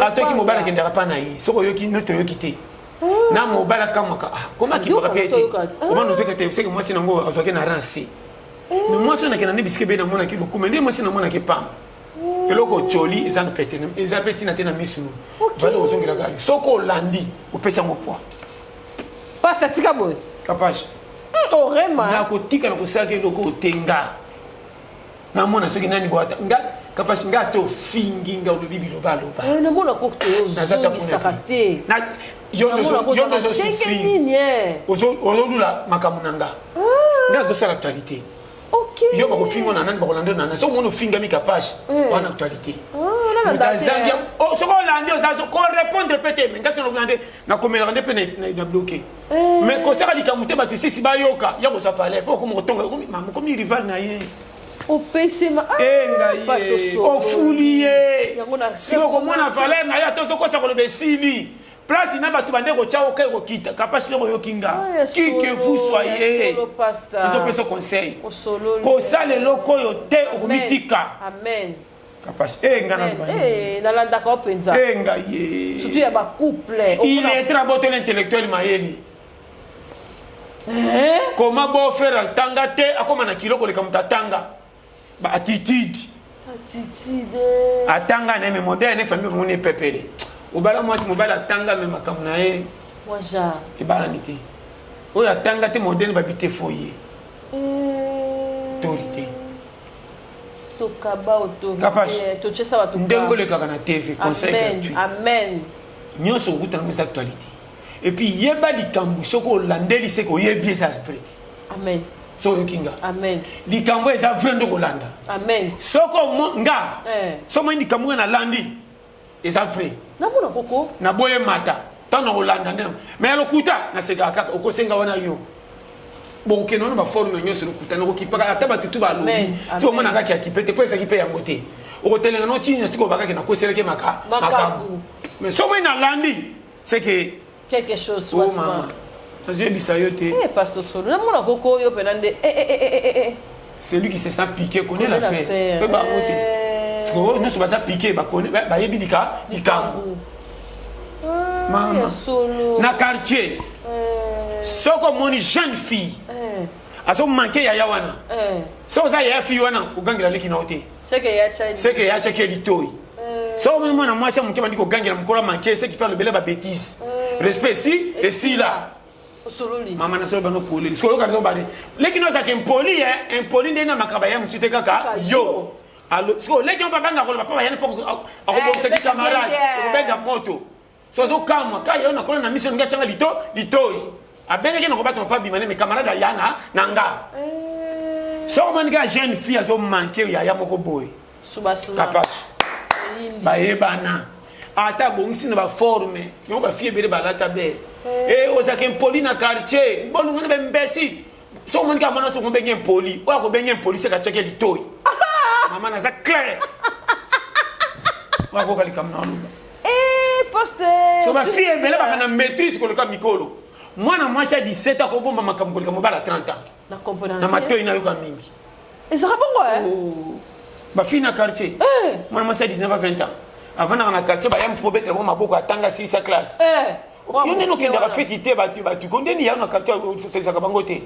Atoki mobali akendaka mpa na ye, soki oyoki neti oyoki te na mobali akamwaka, ah, koma akipaka mpe te, omana ozoka te, seke mwasi nango azwaki na rang c. Mais mwasi oyo nakenda nde bisika ebe namonaki lokumu, nde mwasi namonaki pamba. Eloko ocoli eza na pete, eza mpe ntina te na misu no vale ozongelaka yo. Soki olandi, opesi yango poids. Pasta, tika boye. Kapage. Orema. Nakotika na kosalaka eloko otenga, namona soki nani boata nga Kapasi, nga ate ofingi nga, olobi biloba aloba. Namona kote ozongisaka te. Yo nde ozosouffrir, ozolula makambo na nga. Nga azosala actualité, yo bakofinga na nani, bakolanda na nani? Soki omoni ofingami, Kapage, wana actualité, moto azangi. Soki olandi, oza korépondre mpe te. Me nga soki nde nakomelaka nde mpe na bloqué, mais kosala likambo te, bato sisi bayoka ya kozwa valeur mpo okoma kotonga, okomi rival na ye. Opesema. Ngai ofuli ye, sikoyo okomona valeur na ye. Ata ozokosa koloba, esili place na bato bande kotya oka ekokita. Kapasi eloko oyoki nga, qui que vous soyez, ezopesa conseil, kosala eloko oyo te, okomitika. Amen. Kapasi e nga naloba. Nalandaka yo mpenza. E ngai ye. Surtout ya bacouple. Il est abotoli intellectuel mayele. Koma beau-frère atanga te, akóma na kilo koleka moto atanga. Ba attitude. Attitude. Atanga na ye, me modèle ne famille bamoni epepele. Obala mwasi, mobali atanga, me makambo na ye ebalani te. Oyo atanga te, modèle babi te, fo ye autorité. Tokaba autorité, totiesa bato. Ndenge olekaka na TV, conseil gratuit. Amen. Nyonso okuta nango eza actualité. Et puis yeba likambo, soki olandeli, seke oyebi eza vrai. Amen. Soki oyoki nga. Amen. Likambo eza vrai nde kolanda. Amen. Soki nga, soki omoni likambo nga nalandi eza vrai. Namona koko. Naboye mata ntango na kolanda nde, mais ya lokuta nasekaka kaka. Okosenga wana yo bokokende wana baforme nyonso lokuta, nakokipaka ata bato tu balobi ti omona kaka akipe te, po ezalaki mpe yango te. Okotelenga no ntina sikoyo bakaki nakoselaki makambo, mais soki omoni nalandi, c'est que quelque chose. Oh mama, nazoyebisa yo te. Eh, pasteur Solo, namona koko oyo mpena nde. Celui qui se sent piqué connaît l'affaire. Mpe bango te, sikoyo oyo nyonso baza piqué bayebi likambo. Mama, na quartier, soki omoni jeune fille azomanke yaya wana, soki oza yaya fille wana, kogangela leki na yo te, seke ya tiaki ye litoi. Soki omoni mwana mwasi ya moke bandi kogangela mokolo amanke, seki mpe alobela babêtises, respect esi esila. Mama, nasolo bano poleli. Soki oyoka nazo bani leki no azalaka impoli, impoli nde na makambo ya mosu te, kaka yo. Sikoyo leki yango babanga koloba mpo bayani, mpo akobongisaki camarade, okobenda moto. So azokamwa ka yo nakola na miso, ninga tianga lito litoi, abengaki na kobatama mpo abima ne, me camarade aya na nga. Soki omoni kaka jeune fille azomanke yaya moko boye, Kapasi, bayebana, ata abongisi na baforme yango, bafille ebele balata be e ozalaka impoli na quartier, bolungana bembesi. Soki omoni kaka mwana, soki obenge impoli, oyo akobenge impoli, seka atiaki litoi. Mama, naza clair, oyo akoka likambo na oloba. So bafille ebele baka na maîtrise koleka mikolo. Mwana mwasi ya 17 akobomba makambo koleka mobali ya 30 ans. Na matoi nayoka mingi. Ezaka bongo? Bafille na quartier, mwana mwasi ya 19 a 20 ans avandaka na quartier, baya mosu kobetela bango maboko, atanga, asilisa classe. Yo ndeni okendaka feti te, bato batuko ndeni ya na quartier, osalisaka bango te.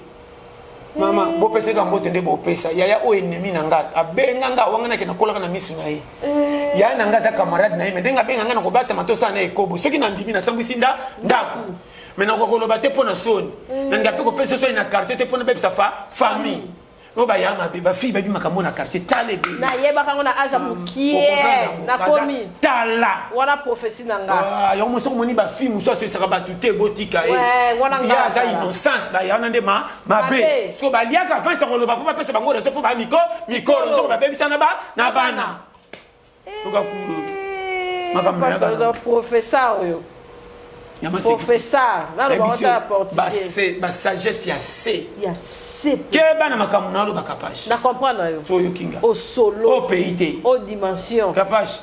Mama, bopesaka mbote nde bopesa yaya oyo ennemi na nga abenga nga wanga, nake nakolaka na misu na ye. Yaya na nga aza camarade na ye, me ndenge abenga nga na kobatama, tosala na ekobo. Soki nandimi, nasambwisi nda ndako, me nakoka koloba te mpo na soni. Nalinga mpe kopesa soni na quartier te mpo na bebisa fa famille oyo baya mabe. Bafille bayebi makambo na quartier, tala ebele. Nayebaka yango na age ya mokie, nakomi. Tala. Wana prophétie na nga. Yango mosu omoni bafille mosusu asolisaka bato te, botika ye. Ye aza innocente, baya wana nde mabe. Siko baliaka avance koloba mpo bapesa bango raison, mpo bamiko mikolo nzoko babebisa na bana. Yoka kulu makambo. Professeur oyo, professeur, naloba ota ya portugais. Basagesse ya c. Ya c. Keba na makambo na aloba, Kapage. Na comprendre yo. So oyoki nga. Osolo. O pays te. O dimension. Kapage,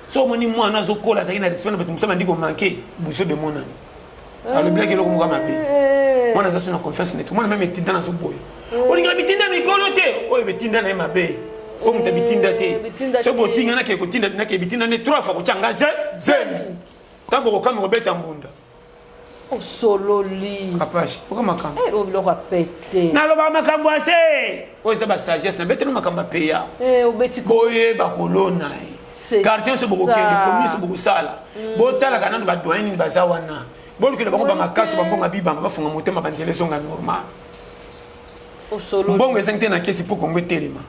so omoni mwana azokola, azalaki na respect na bato mosusu, bandi komanke buso bemonani, alobelaki eloko moko mabe, mwana aza so na confiance nete mwana meme etinda nazoboya, olingaka bitinda mikolo te, oyo betinda na ye mabe. Oyo moto bitinda te. Eh, bitinda Soki te. botinga nake kotinda nake bitinda nde trois fois kotya nga zemi. Ntango bokokami kobeta mbunda. Osololi. Kapashi, oka makambo. Eh, oyo biloko ya pete. Nalobaka makambo ya se. Oyo eza basagesse, nabeteli makambo ya peya. Eh, obeti ko. Boyeba kolona ye. C'est Quartier nyonso bokokende, ça. commune nyonso bokosala. Botalaka nanu badoyen nini baza wana. Bolukela bango bamakaso, bambongo bibamba, bafunga motema, banzela ezonga normal. Osololi. Mbongo ezangi te na kesi mpo Kongo etelema.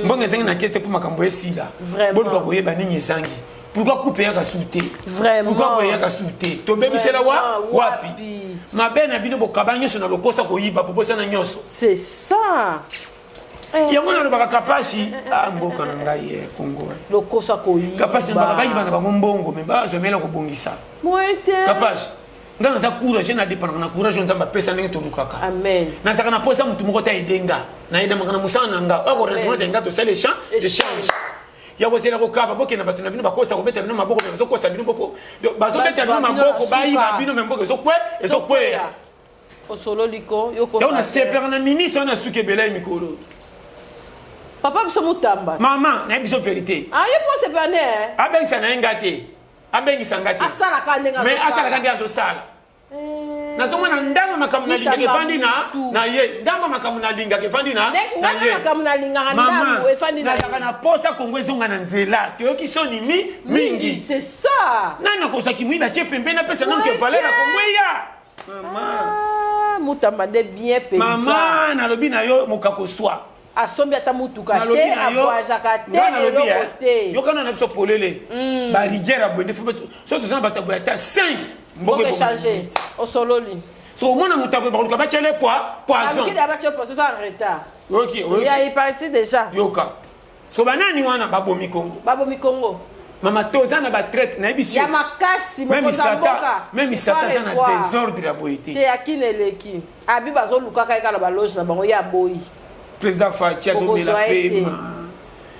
Mbongo ezangi na kesi te mpo makambo esila. Vraiment. Boluka koyeba nini ezangi. Pourquoi coupe eyaka su te? Vraiment. Pourquoi boye eyaka su te? Tobebisela wa Vraiment, wapi? wapi? Mabe na bino bokaba nyonso na lokosa koyiba, bobosana nyonso. C'est ça. Eh, Yango nalobaka Kapashi, ah mboka na ngai eh, Kongo. eh. Lokosa koyiba. Kapashi nalobaka bayiba na bango mbongo me bazomela kobongisa. Moyen te. Kapashi, nga naza courage, na dépendaka na courage oyo Nzambe apesa ndenge tolukaka. Amen. Nazalaka na posa motu moko te ayedenga, nayedamaka na mosala na nga oyo akorentre nga tosala échange ya kozela kokaba. Bokenda bato na bino bakosa kobeta bino maboko, me bazokosa bino boko, donc bazobeta bino Bazwa bino maboko, na bayiba suka. bino, me mboka ezokweya. Osololi ko yo Yango nasepelaka na ministre wana, suki ebele ya mikolo. Papa biso Mutamba. Mama, nayebi biso vérité. Ah, ye po sepela ne eh. Abengisa na ye nga te, abengisa nga te. Asalaka ndenge Mais azosala. Asalaka nde azosala. Eh. Nazomona ndambo makambo nalingaka Mutamba evandi na mutu. na ye, ndambo makambo nalingaka evandi na na Nga ye. makambo nalingaka Mama, ndambo efandi na nazalaka ye. na posa Kongo ezonga na nzela. Toyoki soni mi mingi. C'est ça. Nani akozwaki moyibi atie pembeni, apesa nanu ke valeur ya Kongo eya, mama. Ah, Mutamba nde bien mpenza. Mama, nalobi na yo, mokako swa. Asombi ata mutuka Nalobi te, na yo, avoyageaka te, nga nalobi, eloko eh, te. yokana na biso polele, barigueur ya boye nde so toza na bato ya boye ata 5, mboka mboka ebonga. échange. Osololi. So omona moto ya boye, bakoluka batiele poison. Alukili abatie poison, eza en retard. Oyoki, oyoki. Ya eparti déjà. Yoka, so banani wana babomi Kongo? Babomi Kongo. Mama, toza na batraite, nayebi si Ya makasi. Même Mokonzi ya sata mboka. même sata aza na Revoir. désordre ya boye te. Te, akini eleki. Abi bazolukaka ye kaka na baloge na bango, ye aboyi. Président Fatshi azomela Bokozwa ye te. pema,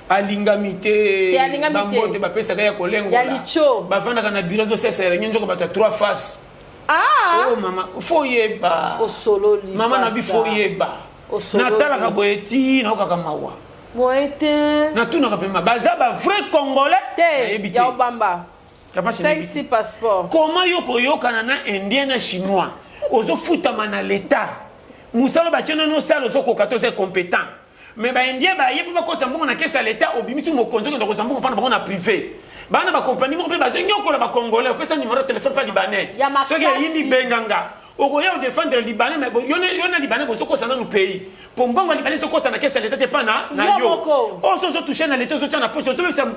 alingami te. Te, alingami te. Bambote bapesaka ya kolengola. Ya licho. Bavandaka na bureau, azosesa réunion, nzoka bato ya trois face. Ah! Oh mama, fo yeba. Osololi. Mama na bi, fo Pasteur. yeba. Osololi. Natalaka boye ti naokaka mawa. Moyen te. Natunaka vraiment, baza bavrai Congolais? Te. Nayebi te. Ya obamba. Kapasi, nayebi te. 5 passeport. Comment yo koyokana na Indien na Chinois, ozofutama na l'État, mosala batie nano osala, ozokoka te, oza incompétent, mais baindien baye mpo bakotisa mbongo na kese ya l'État, obimisi mokonzi, okenda kozwa mbongo mpona bango na privé. Bana bakompani moko mpe bazonyokola bacongolais. Opesa numéro ya telefone mpa Libanais. Ya makasi. Soki eyindi, benganga, okoya odefendre Libanais, mais yo na Libanais bozokosa nanu pays, po mbongo ya Libanais ezokota na kese ya l'État te, mpa na Yo yo. moko. Oyo so ozotouche na l'État, ozotia na poche,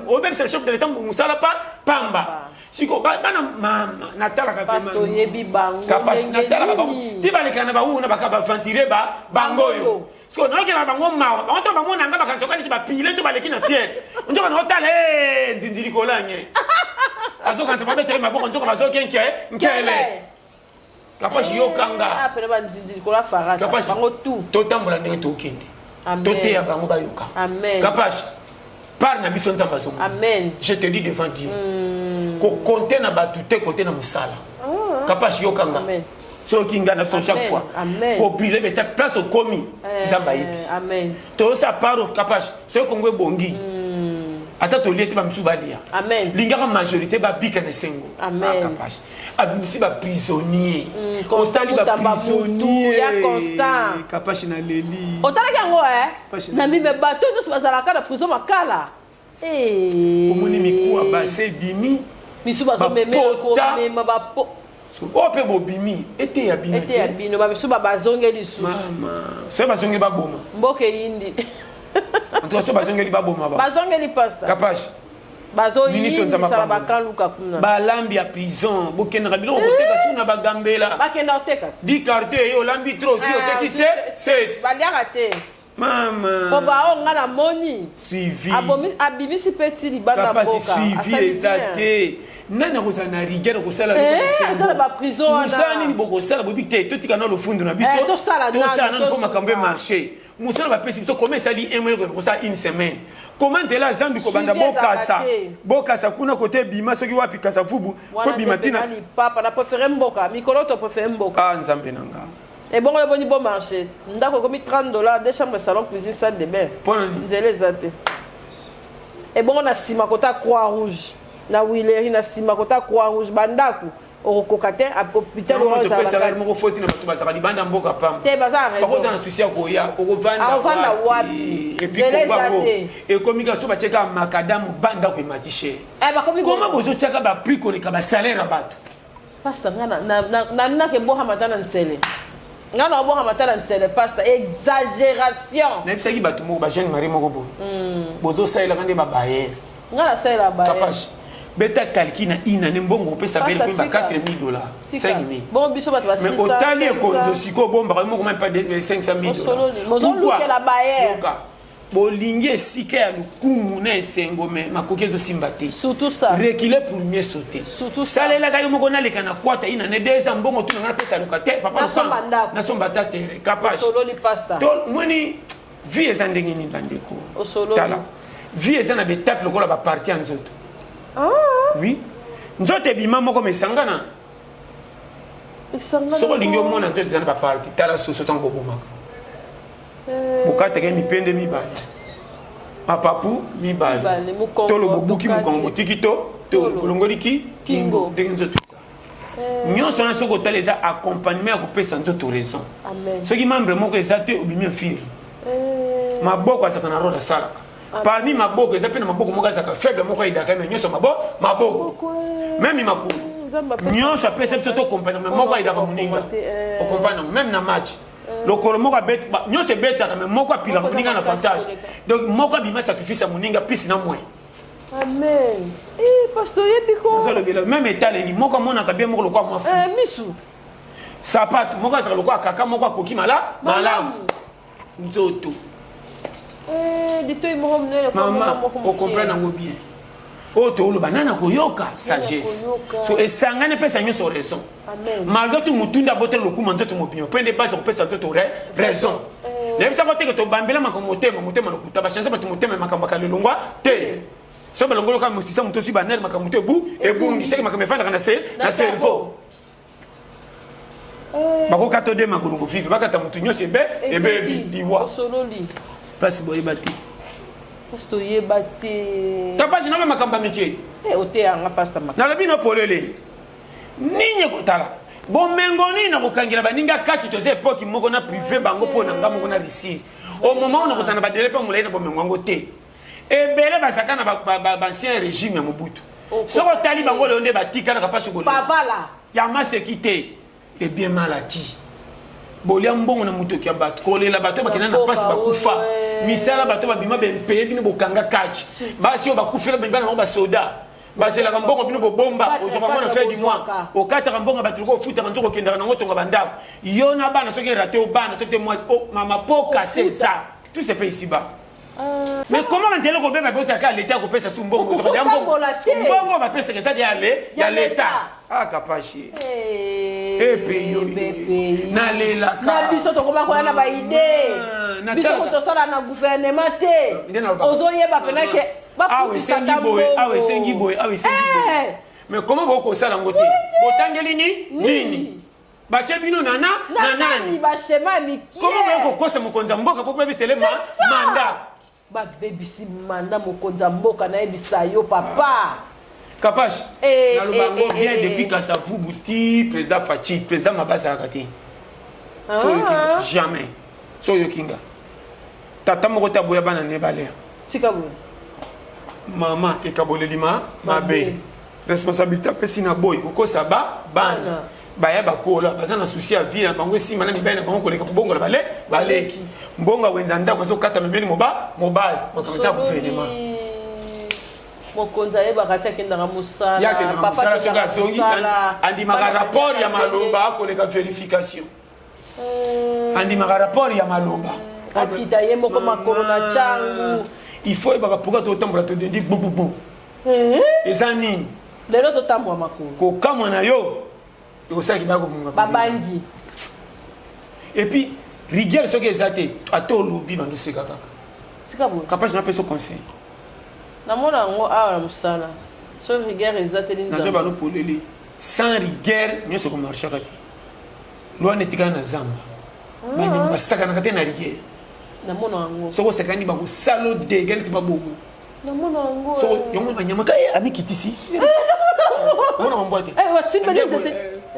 obebisa chef de l'État mosala pa pamba. Siko bana, mama, natalaka. Pastor, oyebi bango Kapashi, ndenge natalaka bango nini? ti balekaka na bawuna, baka baventire ba bango oyo. Siko naokela bango mawa, bango to bamona nga, bakanisa neti bapile to baleki na fiere. Nzoka naotala e nzinzi likolo ya nye, azokanisa babetele maboko, nzoka bazoke nke nkele. Kapashi, yokanga. Ah, pene banzinzi likolo ya farata. Kapashi, bango tout. Totambola ndenge tokende. Amen. Toteya bango bayoka. Amen. Kapashi, part na biso, Nzambe azomona. Amen. Je te dis devant Dieu, kokonte na bato te, kote na mosala. Kapashi, yokanga. Amen. Soki ngai na biso chaque Amen. fois Amen. koprile beta place okomi, Nzambe ayebi. Amen. Toyosa paro. Kapashi, soki Kongo ebongi, ata tolie te, bamisusu balia. Amen. Lingaka majorité babika na esengo. Amen. Ah, Kapashi, abimisi baprisonnier. Constant Otali Mutamba baprisonnier. Mutu, ya Constant. Kapashi, na leli. Otalaki yango e? Pasi. Na mime bato nyonso bazalaka na prison Makala. Eh. Omoni mikuwa base ebimi. Misu bazomemela. Bapota. Komema bapo. Oyo mpe bobimi, ete ya bino ete ya te. Bino bamisu bazongeli lisusu. Mama, soki bazongeli, baboma. Mboka eyindi. En tout cas, soki bazongeli, baboma ba Bazongeli, pasteur. Kapashi, ministre Nzambe Bazoyindisala. apambola. Bakanluka kuna. Balambi ya prison, bokendaka biloko koteka suku na bagambela. Bakenda koteka. Di carton eye, olambi trop, ti oteki se set. Baliaka te. Mama. Po bao nga namoni Suivi. Abimisi mpe ti libanda Kapasi, mboka. suivi Asali eza bien. te. Nani akozala na rigueur kosala? Eh, ata na baprison wana. Mosala nini bokosala? Boyebi te. Totika na lofundu na biso. Eh, tosala nanu, Tosala nanu mpo tosunga. makambo emarché. Mosala bapesi biso, koma esali un mois, kosala une semaine, koma nzela ya zambi kobanda. Suivi ezalaka Bokasa te. Bokasa kuna kote ebima soki wapi, Kasa Vubu po Wana bima te ntina. pena lipapa na préféré mboka mikolo, to préféré mboka. Ah, Nzambe na nga. Ebongo eboni bon marché, ndako ekomi 30 dollars, deux chambres, salon, cuisine, salle de bain. Mpo na nini? Nzela eza te. Ebongo na sima kota Croix Rouge na Huilerie na sima kota Croix Rouge ba ndaku okokoka te hôpital wana ozala topesaka moko foti na bato bazalaka libanda mboka pamba te baza na raison bakozala na souci ya koya okovanda wapi epuis kongo yango ekomi kaka so batie kaka makadamu ba ndako emati cher eh, koma bozotiaka baprix koleka basalaire ya bato pasta nga nanaka ebwakama ata na nsele nga na obwakama ata na nsele pasta exagération nayebisaki bato moko bajeune marie moko boye bozosalelaka nde babayere nga nasalela bayere beta calcul na une année mbongo opesa bele komi ba 4000 dollars 5000 bon biso bato ba mais otali ekonzo sikoyo obombaka yo moko même pas 500 000 dollars bozolukela bayer bolingi esika ya lokumu na esengo me makoki ezosimba te surtout ça reculer pour mieux sauter surtout ça salelaka yo moko naleka na kwata ina ne deux ans mbongo tuna nga napesa luka te papa nasomba ndako nasomba ata tere kapage osololi pasta to moni vie eza ndenge nini bandeko osololi tala vie eza na betape lokola baparti ya nzoto ah. oui nzoto ebima moko ma esangana soki olingi omona nzoto eza na baparti tala soso ntango bobomaka eh. bokataka mipende mibale mapapu mibale tolo bobuki mokongo botiki to tolo bolongoli ki kingo ndenge nzoto eza eh. nyonso wana soki otala eza accompagnement ya kopesa nzoto raison soki membre moko eza te obimi infirme eh. maboko azalaka na role asalaka parmi maboko eza mpe na maboko moko azalaka faible moko ayidaka me nyonso maboko meme makolo nyonso apesa biso tokompagna me moko ayidaka moninga okompagna meme na match lokolo moko nyonso ebetaka me moko apilaka moninga na avantage donc moko abima sacrifice ya moninga pisi na moin amen eh, pasteur oyebi ko nazolobela meme etaleli moko amonaka bien moko lokola mwa fu eh, misu sapato moko azalaka lokola kaka moko akoki mala malamu nzoto eh, litoi moko monene mama okomprendre yango bien oyo tooloba nani akoyoka sagesse so esangani epesa nyonso raison malgré tout motunda abotela lokuma nzoto mobima mpo nde base kopesa nzoto raison eh. nayebisaka teke tobambela makambo motema motema lokuta bachange bato motema makambo akalelongwa te so balongoloka mosisa moto ozwi banere makambo moto ebu ebungi seke makambo efandaka na cerveau eh. bakokata ode makolo kovive bakata motu nyonso ebe ebebi liwa mpasi boyeba te mpasi toyeba te tapasi nabe makambo ya mike eh, oteyanga pasta nalobi no polele nini ekotala bomengo nini nakokangela baninga kati toza epoki moko na prive bango mpo na nga moko na risir au moment oyo nakozala na badele mpe molai na bomengo yango te ebele bazalaka na baancien régime ya mobutu soki otali bango lelo nde batikalaka mpasi kolela ya maseki te et bien mal acquis bolia mbongo na motoki ya bato kolela bato bakenda na mpasi bakufa misala bato babima bempeye bino bokanga kati basi oyo bakufela mibali na bango basoda bazelaka mbongo bino bobomba ozwaka ngo na fin du mois okataka mbongo ya bato lokola ofutaka nzoko okendaka nango otonga bandako yo na bana soki erate obana to te mwasi oh, mama po kase eza tout se paye ici bas euh, mais comment banzela kobeba bozalaka ya leta akopesa su mbongo mbongo bapesaka eza ya leta ah kapashi epeyi eh, nalelaka na biso tokoma koya na baide ah, biso ko tosala na gouvernement te ozoyeba mpena ke awa esengi boye awa esengi boye awa esengi boye eh. mais comment bokosala yango te botangeli ni nini batie bino na na na nani bashema ya mikie comment boye kokosa mokonzi ya mboka mpo bebisele manda babebisi manda mokonzi ya mboka nayebisa yo papa kapash eh, naloba yango eh, bien eh, depuis kasavubu ti président faci président maba azalaka te so oyoki nga ah. jamais so oyoki nga tata moko te aboya bana ne balea tika boye mama ekaboleli ma mabe responsabilité apesi na boyi kokosa ba bana baya bakola baza na souci ya vie na bango esimba na mibali na bango koleka kobongola bale baleki mbongo awenza ndako azokata memeli moba mobali makambo eza gouvernement mokonzi ayebaka te akendaka mosala ye akendaka mosala soki azongi andimaka rapport ya maloba koleka verification eh. andimaka rapport ya maloba akita ye moko makolo na cangu il faut yebaka pourquoi totambola todendi bububu eh? eza nini lelo totambola makolo kokamwa na yo ekosalaki baya kobunga babangi et puis rigueur soki eza te ata olobi bando oseka kaka tika boye kapage napesa conseil namona yango awa na mosala soki rigueur eza te nazo bano polele sans rigueur nyonso ekomarchaka te lwana etikala na zamba ah. banyama basakanaka te na rigueur namona yango soki osakani bakosala odega neti babomo. Namona yango. Soko yango banyama ka eh, amikitisi. Omona bambwa te. Eh, basimba nde te.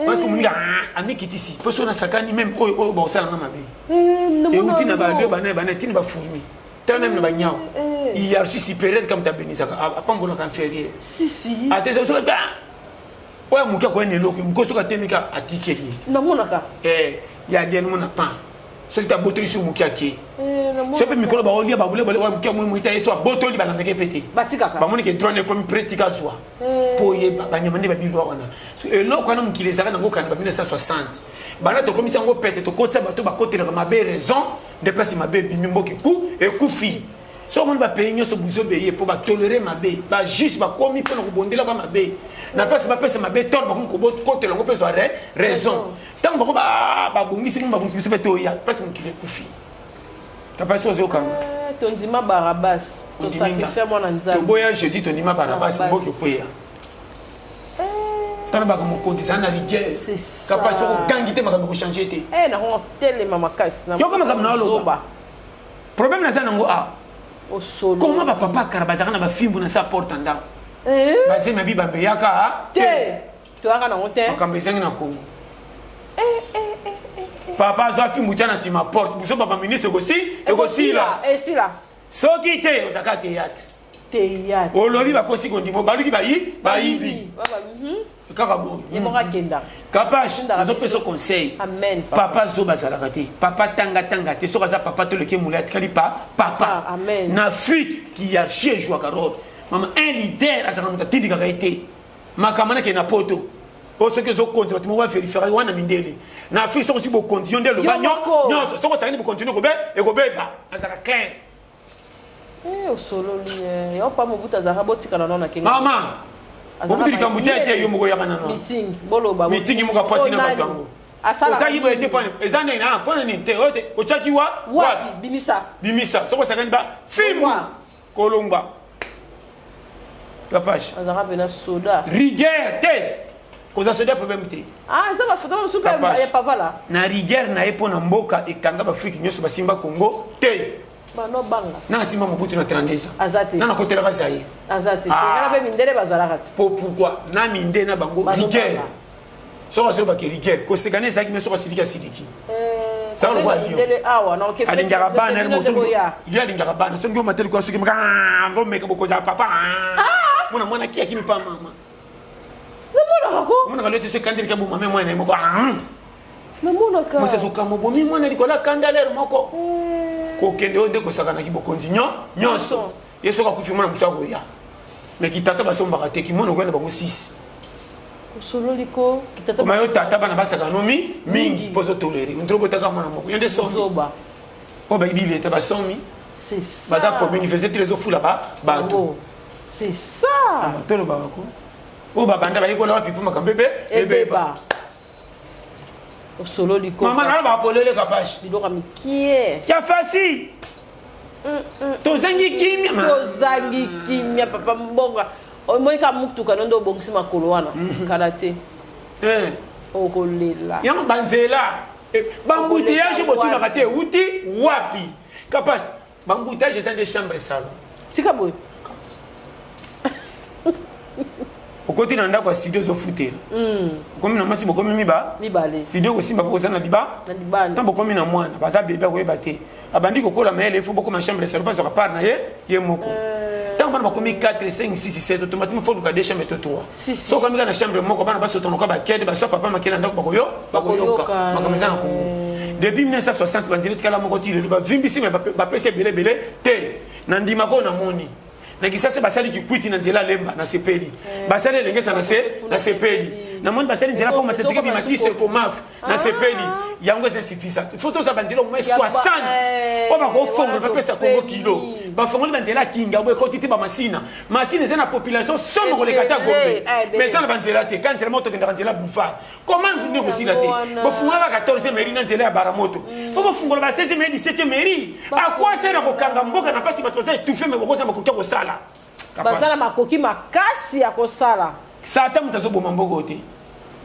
Parce que moninga ah, amikitisi. Mpo soki nasakani meme oyo oyo bakosala nga mabe. Eh, Euti na ba deux bana bana tini ba fourmi. Tala meme na banyawa. Eh. Hiérarchie supérieure comme tabenisaka apambolaka inférieur. Si si. Ate soki ah, oyo moke akoya na eloko moke soki atemi ka atikeli ye. Namonaka. Eh, ya lia nomona pan. Soki tabotoli soki moke ake. Eh, soki mpe mikolo baolia babule bale oyo moke amoi moita ye so abotoli balandaki ye mpe te. Batikaka. Bamoni ke droit na ekomi près tika azwa. Mpo oyeba banyama nde babilwa wana. Eloko wana mokili ezalaka nango kanda ba 1960. Banda tokomisi yango pete tokotisa bato bakotelaka mabe raison nde place mabe ebimi mboka eku ekufi. Soki omoni ba pays nyonso buzoba eye mpo ba tolerer mabe, ba juges bakomi mpo na kobondelaka mabe. Na place bapesa mabe tort bakomi kobotela yango mpe ezwa raison. Ntango bango babongisi bango babongisi biso mpe toya place mokili ekufi. Papa soki ozokanga. Eh, tondima Barabbas, tosacrifier mwana Nzambe. Toboya Jésus tondima Barabbas mboka ekweya. Tala baka mokonzi zala na rigueur. Papa soki ogangi te makambo ekochange te. Eh, nakongo telema makasi. Yoka makambo na oloba. Problème naza nango awa. Osolo. Comment ba papa kara bazaka na ba fimbu na sa porte ndako. Eh? Bazemi ya bibambe yaka te. Toyaka nango te. Makambo ezangi na Congo. Eh, eh, eh, eh. Papa azwa fimbu tia na sima porte. Biso papa ministre ekosi ekosila. Esila. Soki te ozaka théâtre. Théâtre. Olobi bakosi kondima baluki bayi bayibi. Kaka boye. Ye moko akenda. Kapash, nazopesa conseil. Amen. Papa zoba azalaka te. Papa tanga tanga te. Soki aza papa toleki mula atikali pa papa. Ah, amen. Na Afrique hiérarchie ejouaka role. Mama un leader azalaka moto atindikaka ye te. Makambo nake na poto. oyo soki ozokonzi bato moko baverifiaka wana mindele na afrique soki osi bokonzi yo nde loba nyonso soki osangani bokonzi ekobeba azalaka clair Eh, osololi eh. Yo pa Mobutu azalaka botikana nano na Kenya. Mama, Mobutu likambo te te yo moko yaka nano. Meeting, boloba. Meeting moko apati na bato yango. Ozalaki boye te pona eza ndenge na pona nini te oyo te otiaki wa wapi bimisa bimisa soki osakani ba fimbu kolongwa kapash azalaka pena soda rigueur te koza soda problème te ah eza ba photo mosusu mpe ya pavala na rigueur na ye mpo na mboka ekanga baafrike nyonso basimba congo te Bano banga. Na simba Mobutu na 32 ans. Aza te. Na nakotelaka Zaïre. Aza te. Ah. Sengana pe mindele bazalaka te. Po pourquoi na mindele na bango rigueur. Soki azoloba ke rigueur koseka ne ezalaki mais soki asiliki asiliki. Eh, Saka lokola lion. Alingaka bana ye alingaka bana soki omateli kwa soki ngomeka bokonzi ya papa. Ah! Mwana mwana ki akimi pa mama. Namonaka ko. Omonaka lio te soki kandeli ka bomame mwana ye moko. Namonaka. Mwasi azokamwa obomi mwana likolo ya kanda lere moko. Eh. Kokende oyo nde kosakanaki bokonzi nyo nyonso. Ye soki akufi mwana mosusu akoya. Mais kitata basombaka te kimona okoya na bango 6. Osololi ko kitata. Koma yo tata bana basaka no mi mingi mpo ozotolere ondro botaka mwana moko yo nde somi. Zoba. Oyo bayibi leta basomi. C'est ça. Baza commune université ezofula ba bato. C'est ça. Tolobaka ko. Oyo babanda bayekola wapi mpo makambo ebe ebeba. Osololi ko. Mama na ba polele kapashi. Biloko mikie. Ya facile. Tozangi kimia. Tozangi kimia papa mbonga. Omoni ka mutuka no nde obongisi makolo wana. Kala te. Eh. Okolela. Yango banzela. Eh, ba embouteillage botunaka te euti wapi? Kapashi. Ba embouteillage eza nde chambre salon. Tika boye. Okoti na ndako ya studio ozofutela. Okomi na mwasi bokomi miba? Mibale. Studio kosimba po oza na liba? Na libanda. Tango bokomi na mwana baza bebe akoyeba te. Abandi kokola mayele il faut bokoma chambre salon bazwaka part na ye ye moko. Tango bana bakomi 4 5 6 7 automatiquement faut luka deux chambres to 3. Si, si. Soki okomi kaka na chambre moko bana basotana lokola bakede baswa papa makele na ndako bakoyo bakoyoka makambo eza na Congo. Depuis 1960 banzela etikala moko ti lelo bavimbisi me bapesi ebele ebele te. Na ndimaka oyo namoni. Na Kisasa basali kikwiti na nzela Lemba na sepeli. Basali elengesa na se na sepeli. Namoni basali nzela mpo mateteke bima ti Sekomaf na sepeli. Yango eza insuffisant. Il faut tozwa banzela au moins 60 oyo bakofongola bapesa Congo kilo. Bafongoli banzela ya Kinga boye ekoti ti ba Masina. Masina eza na population somo koleka ata Gombe. Mais eza na banzela te. Ka nzela moko tokendaka nzela boulevard. Comment nde kosila te? Bofungola ba 14e mairie na nzela ya Baramoto. Faut bofungola ba 16e mairie, 17e mairie. À quoi sert kokanga mboka na pasi bato baza étouffé mais bokoza makoki ya kosala. Baza na makoki makasi ya kosala. Satan moto azoboma mboka oyo te.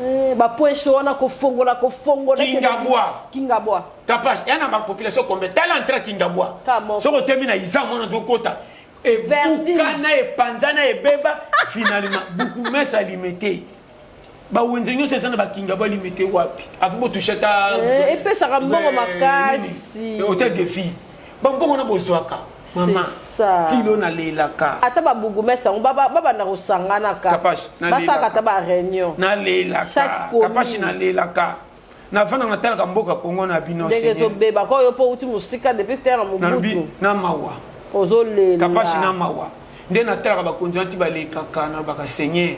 Eh, ba point chaud wana kofongola kofongola. Kingabwa. Kingabwa. Kapash, ya na ba population combien? Tala entrée Kingabwa. Ka moko. Soko temi na Iza mwana azokota. Ebukana, epanzana, ebeba. Finalement bourgmestre alimete bawenze nyonso eza na bakinga balimete wapi apo botushe ata eh, epesaka mbongo makasi. Hôtel de ville, bambongo na bozwaka, mama, tilo nalelaka. Ata babourgmestre yango babanda kosanganaka, basalaka ata baréunion. Nalelaka, Kapashi, nalelaka. Navanda, natalaka mboka Kongo na bino. Ndenge ezobeba ko, yo mpo uti mosika depuis terre Mobutu. Na mawa. Ozolela. Kapashi, na mawa nde natalaka bakonzi wana ti balekaka, nalobaka: "Seigneur,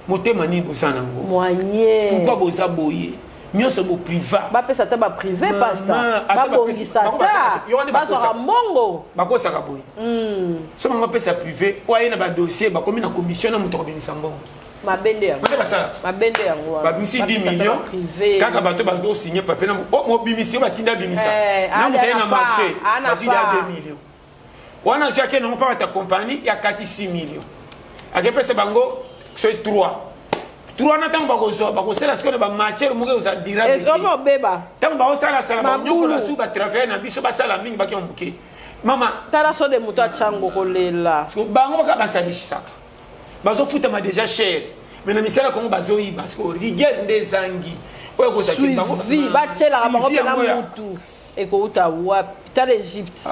motema nini boza nango?" Moyen. Pourquoi boza boye nyonso bopriva? Bapesa ata baprivé, pasteur, babongisa ata, bazwaka mbongo. Bakosaka boye so bango bapesa privé oyo aye na badossier, bakomi na commission na moto akobimisa mbongo. Mabende yango. Nde basalaka. Mabende yango wana. Babimisi 10 millions kaka, bato bazosigne papier na mobimisi oyo batinda abimisa na moto aye na marché, bazwi da 2 millions wana, azwi ake nango mpa bata compagnie ya kati 6 millions, akepesa bango soki 3 3 na ntango bakozwa, bakosala sikoyo na bamatière moko ekozala durable. Obeba. Ntango bakosalasala, banyokola su batravaille na biso, basala mingi, bakema moke, mama. Tala so de moto atyango kolela. Bango baka basalisaka, bazofutama déjà cher, mais na misala Kongo bazoyiba. Siko rigueur nde ezangi oyo ekozaki bango. Batielaka bango mpena mutu ekouta wapi? Tala Egypte.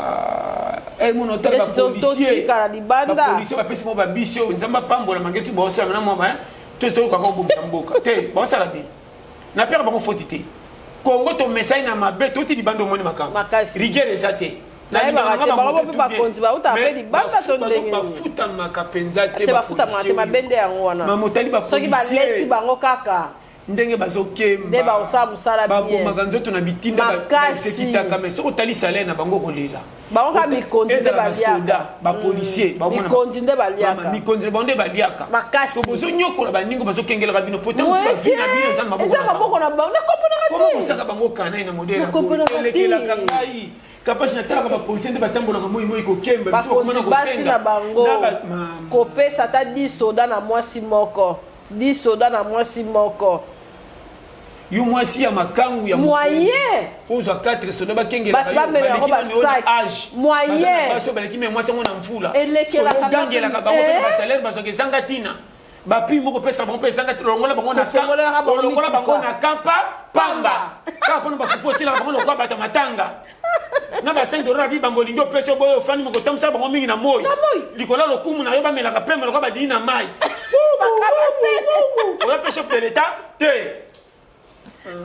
Mona, otala bapolicier. Libanda. Bapolicier bapesi mo babisi oyo Nzambe apambola mange tu baosala na mwa tozolokaka kobomisa mboka te, baosala bien na pere bango foti te. Kongo tomesai na mabe, toti libanda, omoni makambo, rigueur eza te. Bakonzi bauta mpe libanda to ndenge? Bafutamaka mpenza te. Bafutamaka te, mabende yango wana. Mamotali. Soki balesi bango kaka Ndenge bazokemba. Nde baosala mosala. Babomaka nzoto na bitinda, basekitaka, mais soki otali salaire na bango, kolela. Bango kaka mikonzi nde baliaka, bapolicier. Mikonzi nde baliaka. Mikonzi bango nde baliaka. Makasi. Bozonyokola baningo, bazokengelaka bino, pourtant mosu bavi na bino eza na maboko na bango. Nakomponaka te. Kosaka bango kanai na modele elekelaka ngai, Kapasi. Natalaka bapolicier nde batambolaka moi moi kokemba. Bakonzi basi na bango, kopesa ata 10 soda na mwasi moko, 10 soda na mwasi moko. Yo mwasi ya makangu ya moyen. Ozwa 4 soda bakengela. Bamelako basac moyen. Basi baleki me mwasi yango na mfula. Elekelaka. Ogangelaka bango mpe basalaire bazwaka ezanga ntina. Bapi moko pesa bango mpe ezanga, longola bango na olongola bango na kampa pamba kaka mpona bafufu otielaka bango lokola bato ya matanga na ba 5 dollars. Bi bango olingi opesa boyo, ofandi moko, otambusaka bango mingi na moi likolo ya lokumu na yo, bamelaka pembe lokola badini na mai. Oyo mpe chef de l'État te.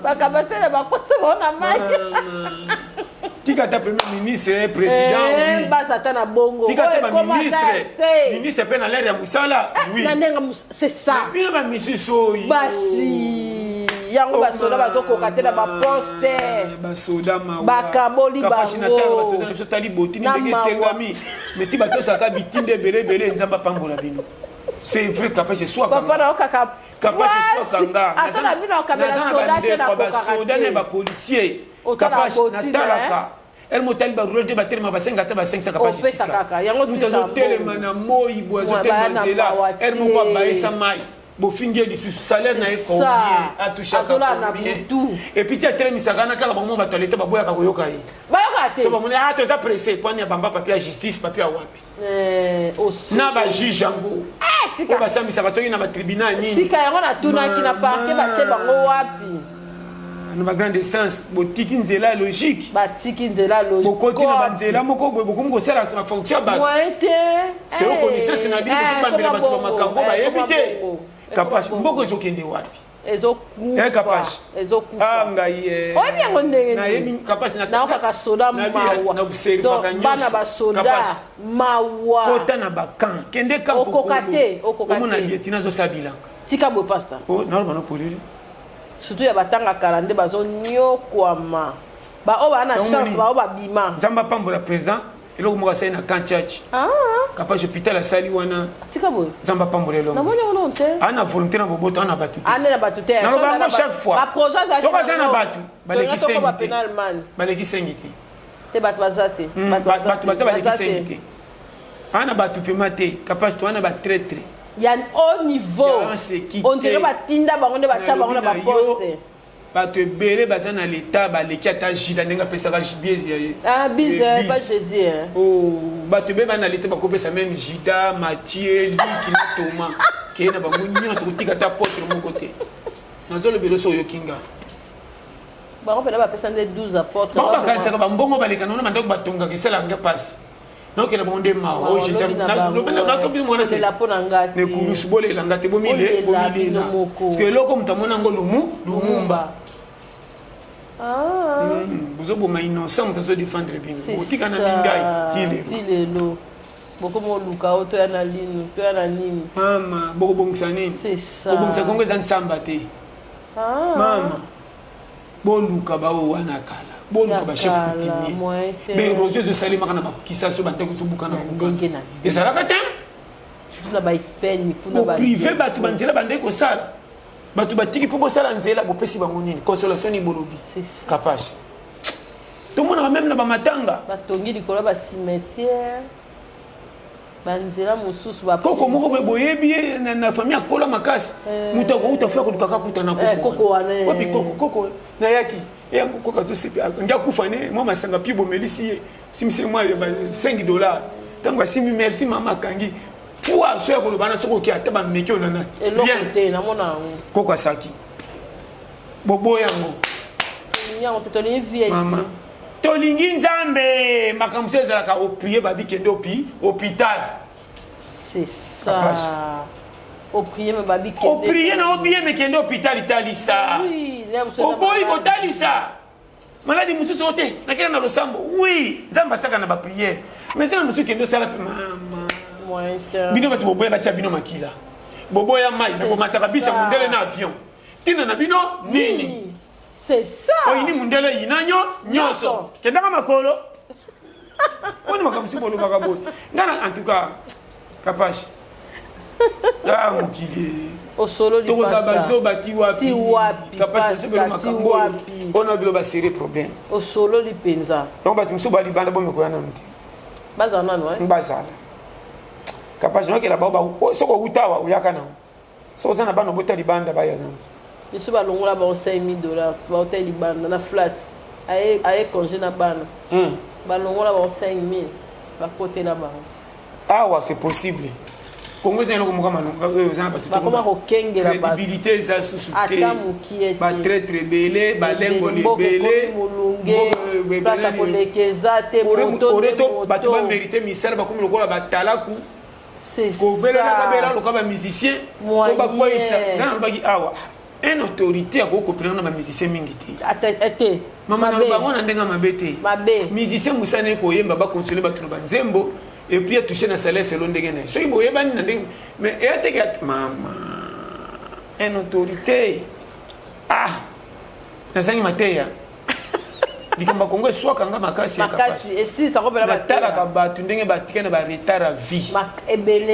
Bakabasele bakosa bango na mai. Tika ata premier ministre, président, oui. Baza ata na bongo. Tika ata baministre, ministre mpe na l'heure ya mosala, oui. Na ndenge, c'est ça. Bino bamisusu oyo. Basi yango basoda bazokoka te na baposte. Basoda. Bakaboli bango. Basoda na biso, tali botini ndenge etengami meti, bato osaka bitinda ebele ebele. Nzambe apambola bino, c'est vrai, Kapasi. Papa na okaka. Kapasi, swakanga. Ata na bino okabela soda te. Na basoda na bapolicier, Kapasi, natalaka ere motali baroulage te, batelema, basenga ata basengisa. Kapasi, moto azotelema na moi boye, azotelema nzela ere moko, abayesa mai, bofingi ye lisusu. Salaire na ye combien? Atouchaka combien? Et puis ti atelemisaka na kaka bango, bato ya leta baboyaka koyoka ye. Bayoka te. So bamoni: "Ah, toza pressé." Pwani ya bamba papier ya justice, papier ya wapi? Na bajuge yango oyo basambisaka soki na batribunal nini. Tika yango, natunaki na parquet, batie bango wapi? Na bagrande instance botiki nzela ya logique. Batiki nzela logique. Bokoti na banzela moko boye, bokomi kosala na fonction ya bato. Moyen te. Selon connaissance na bino, bozobambela bato bamakambo bayebi te. Kapash, mboka ezokende wapi? Ezokufa. Kapash. Ezokufa. Ngai. Oyebi yango ndenge? Nayebi, Kapash. Naokaka soda mawa, bana basoda mawa. Kota na bacamp, kende camp. Okoka te, okoka te. Omona lieutenant azosala bilanga. Tika boye, pasteur. Naloba no polele. Surtout ya batanga kala nde bazonyokwama, baoyo baa na chance, baoyo babima. Nzambe apambola président, eloko moko asali na camp Tshatshi, Kapash, hôpital asali wana. Tika boye. Nzambe apambola elongo. Namoni yango te. Ana volonté na boboto, ana bato te. Ane na bato te. Naloba yango chaque fois, soki aza na bato, baleki sengi te, Allemagne. Baleki sengi te. Te, bato baza te. Bato baza, baleki sengi te. Ana bato vraiment te, Kapash, to ana batraître. Ya haut niveau, on dirait batinda bango nde batya bango na baposte. Bato ebele baza na leta baleki ata Juda ndenge apesaka ah, bise, eh, pas Jésus, hein. Oh, bato ebele baa na leta bakopesa meme Juda, Mathieu, Liki na Thomas keye na bango nyonso kotika ata apotre moko te. Nazolobela oso oyoki nga. Bango mpena bapesa nde 12 apotre. Bango bakanisaka bambongo baleka nano bandako batongaka esalaka nga mpasi. Naokela bango nde mawa. Oh, Jésus, nakobi mwana te. Nekulusu bolela nga te bomile bomilela. Parce que eloko moto amona yango lumu lumumba. Ah. Bozoboma innocent moto azo défendre bino. Botika na mingai ti lelo. Bokoma oluka o toya na lino toya na nini. Mama bokobongisa nini? Kobongisa Kongo eza nsamba te. Ah. Mama boluka baoyo wana kala boluka bachef coutumier baérosion ezosalemaka na bakisaso bandako ezobukana bukana ezalaka te boprive bato banzela bandeki kosala bato batiki mpo bosala nzela bopesi bango nini consolation nini bolobi kapashe tomonaka meme na bamatanga batongi likolo ya bacimetière banzela mosusu koko moko boye boyebi ye na famille akola makasi eh. moto akouta fo akoluka kakutana eh, koko wana eh. wapi koko koko nayaki eyango koko azosepe nde akufa ne mwa masanga pio bomelisi ye simise mwa 5 dollar ntango asimbi merci mama akangi pwa so ya koloba na soki oke ata bameki onana rien koko asaki boboya yango mama tolingi nzambe makambo mosusu ezalaka oprie babi kende opi hôpital c'est ça oprie me babi kende oprie na obie me kende hôpital talisa oboyi kotalisa maladi mosusu oyo te nakenda na losambo oui nzambe asaka na bapriere mais eza na mosusu kende osala mpe mama bino bato boboya batya bino makila boboya mai nakomataka bisa mondele na avion ntina na bino nini C'est ça. Oyini mundele yina nyo nyonso. Kendaka makolo. Oni makambo mosusu bolobaka boye. Nga na en tout cas Kapash. Ah mokili. Osololi tokozala bazoba ti wapi ti wapi Kapash osebelo makambo oyo ona bilo ba sérieux problème. Osololi penza. Donc bato mosusu balibanda bomekoya nanu te. Bazala nanu eh? Bazala. Kapash nokela bao soki owuta awa oyaka nango. Soki oza na bana obota libanda baya na nzo. Biso balongola bango 5000 dollars bauta libanda na flat aye aye congé na bana hmm. balongola bango 5000 bakotela bango awa c'est possible kongo eza eloko moko malonga oyo eza na bato bakoma kokengela crédibilité eza susu te ata mokie te batraitre ebele balengoli ebele molunge place ya koleka eza te moto bato bamérite misala bakomi lokola batalaku kobelelaka bela loka ba musicien po bakweyisa nga nalobaki awa un autorité akoki kopelanga na bamusicien mingi te mama naloba yango na ndenge ya mabe te musicien mosala naye koyemba bakonsole bato na banzembo epuis atouche na salaire selo ndenge na ye soki boyebani na ndenge mais eya teke mama un autorité ah nazangi mateya likambo ya kongo eswaka nga makasi natalaka bato ndenge batika na baretard ya vie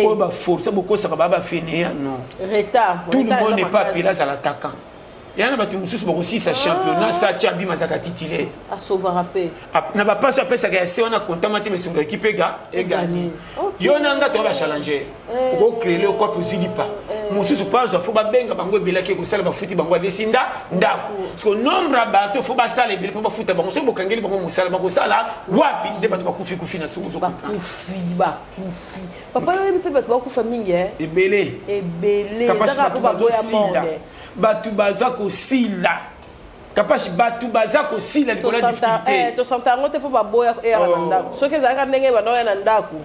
oyo baforce bokosaka baa bafeneya non tout le monde n'est pas appelé azala attaquant ya na bato mosusu bakosilisa ah. championnat sa tia abima azalaka titulaire na bapasi apesaka ya se wana kontama te mesonga ekipe ega eganye yo na nga toa bachallenger eh. okocrele okope ozwi lipa eh. mosusu mpo azwa fo babenga bango ebelaki ekosala bafuti bango alesi nda ndako parceke nombre ya bato fo basala ebele mpo bafuta bango soki bokangeli bango mosala bakosala wapi nde bato bakufi kufi na soki ozobakufi bakufi papa yo oyebi mpe bato bakufa mingi eh? ebele ebele bato bazosila bato baza kosila kapashi bato baza kosila likolo ya difficulté tosanta yango te mpo baboya eyaka na oh. ndako soki ezalaka ndenge banda oya na ndako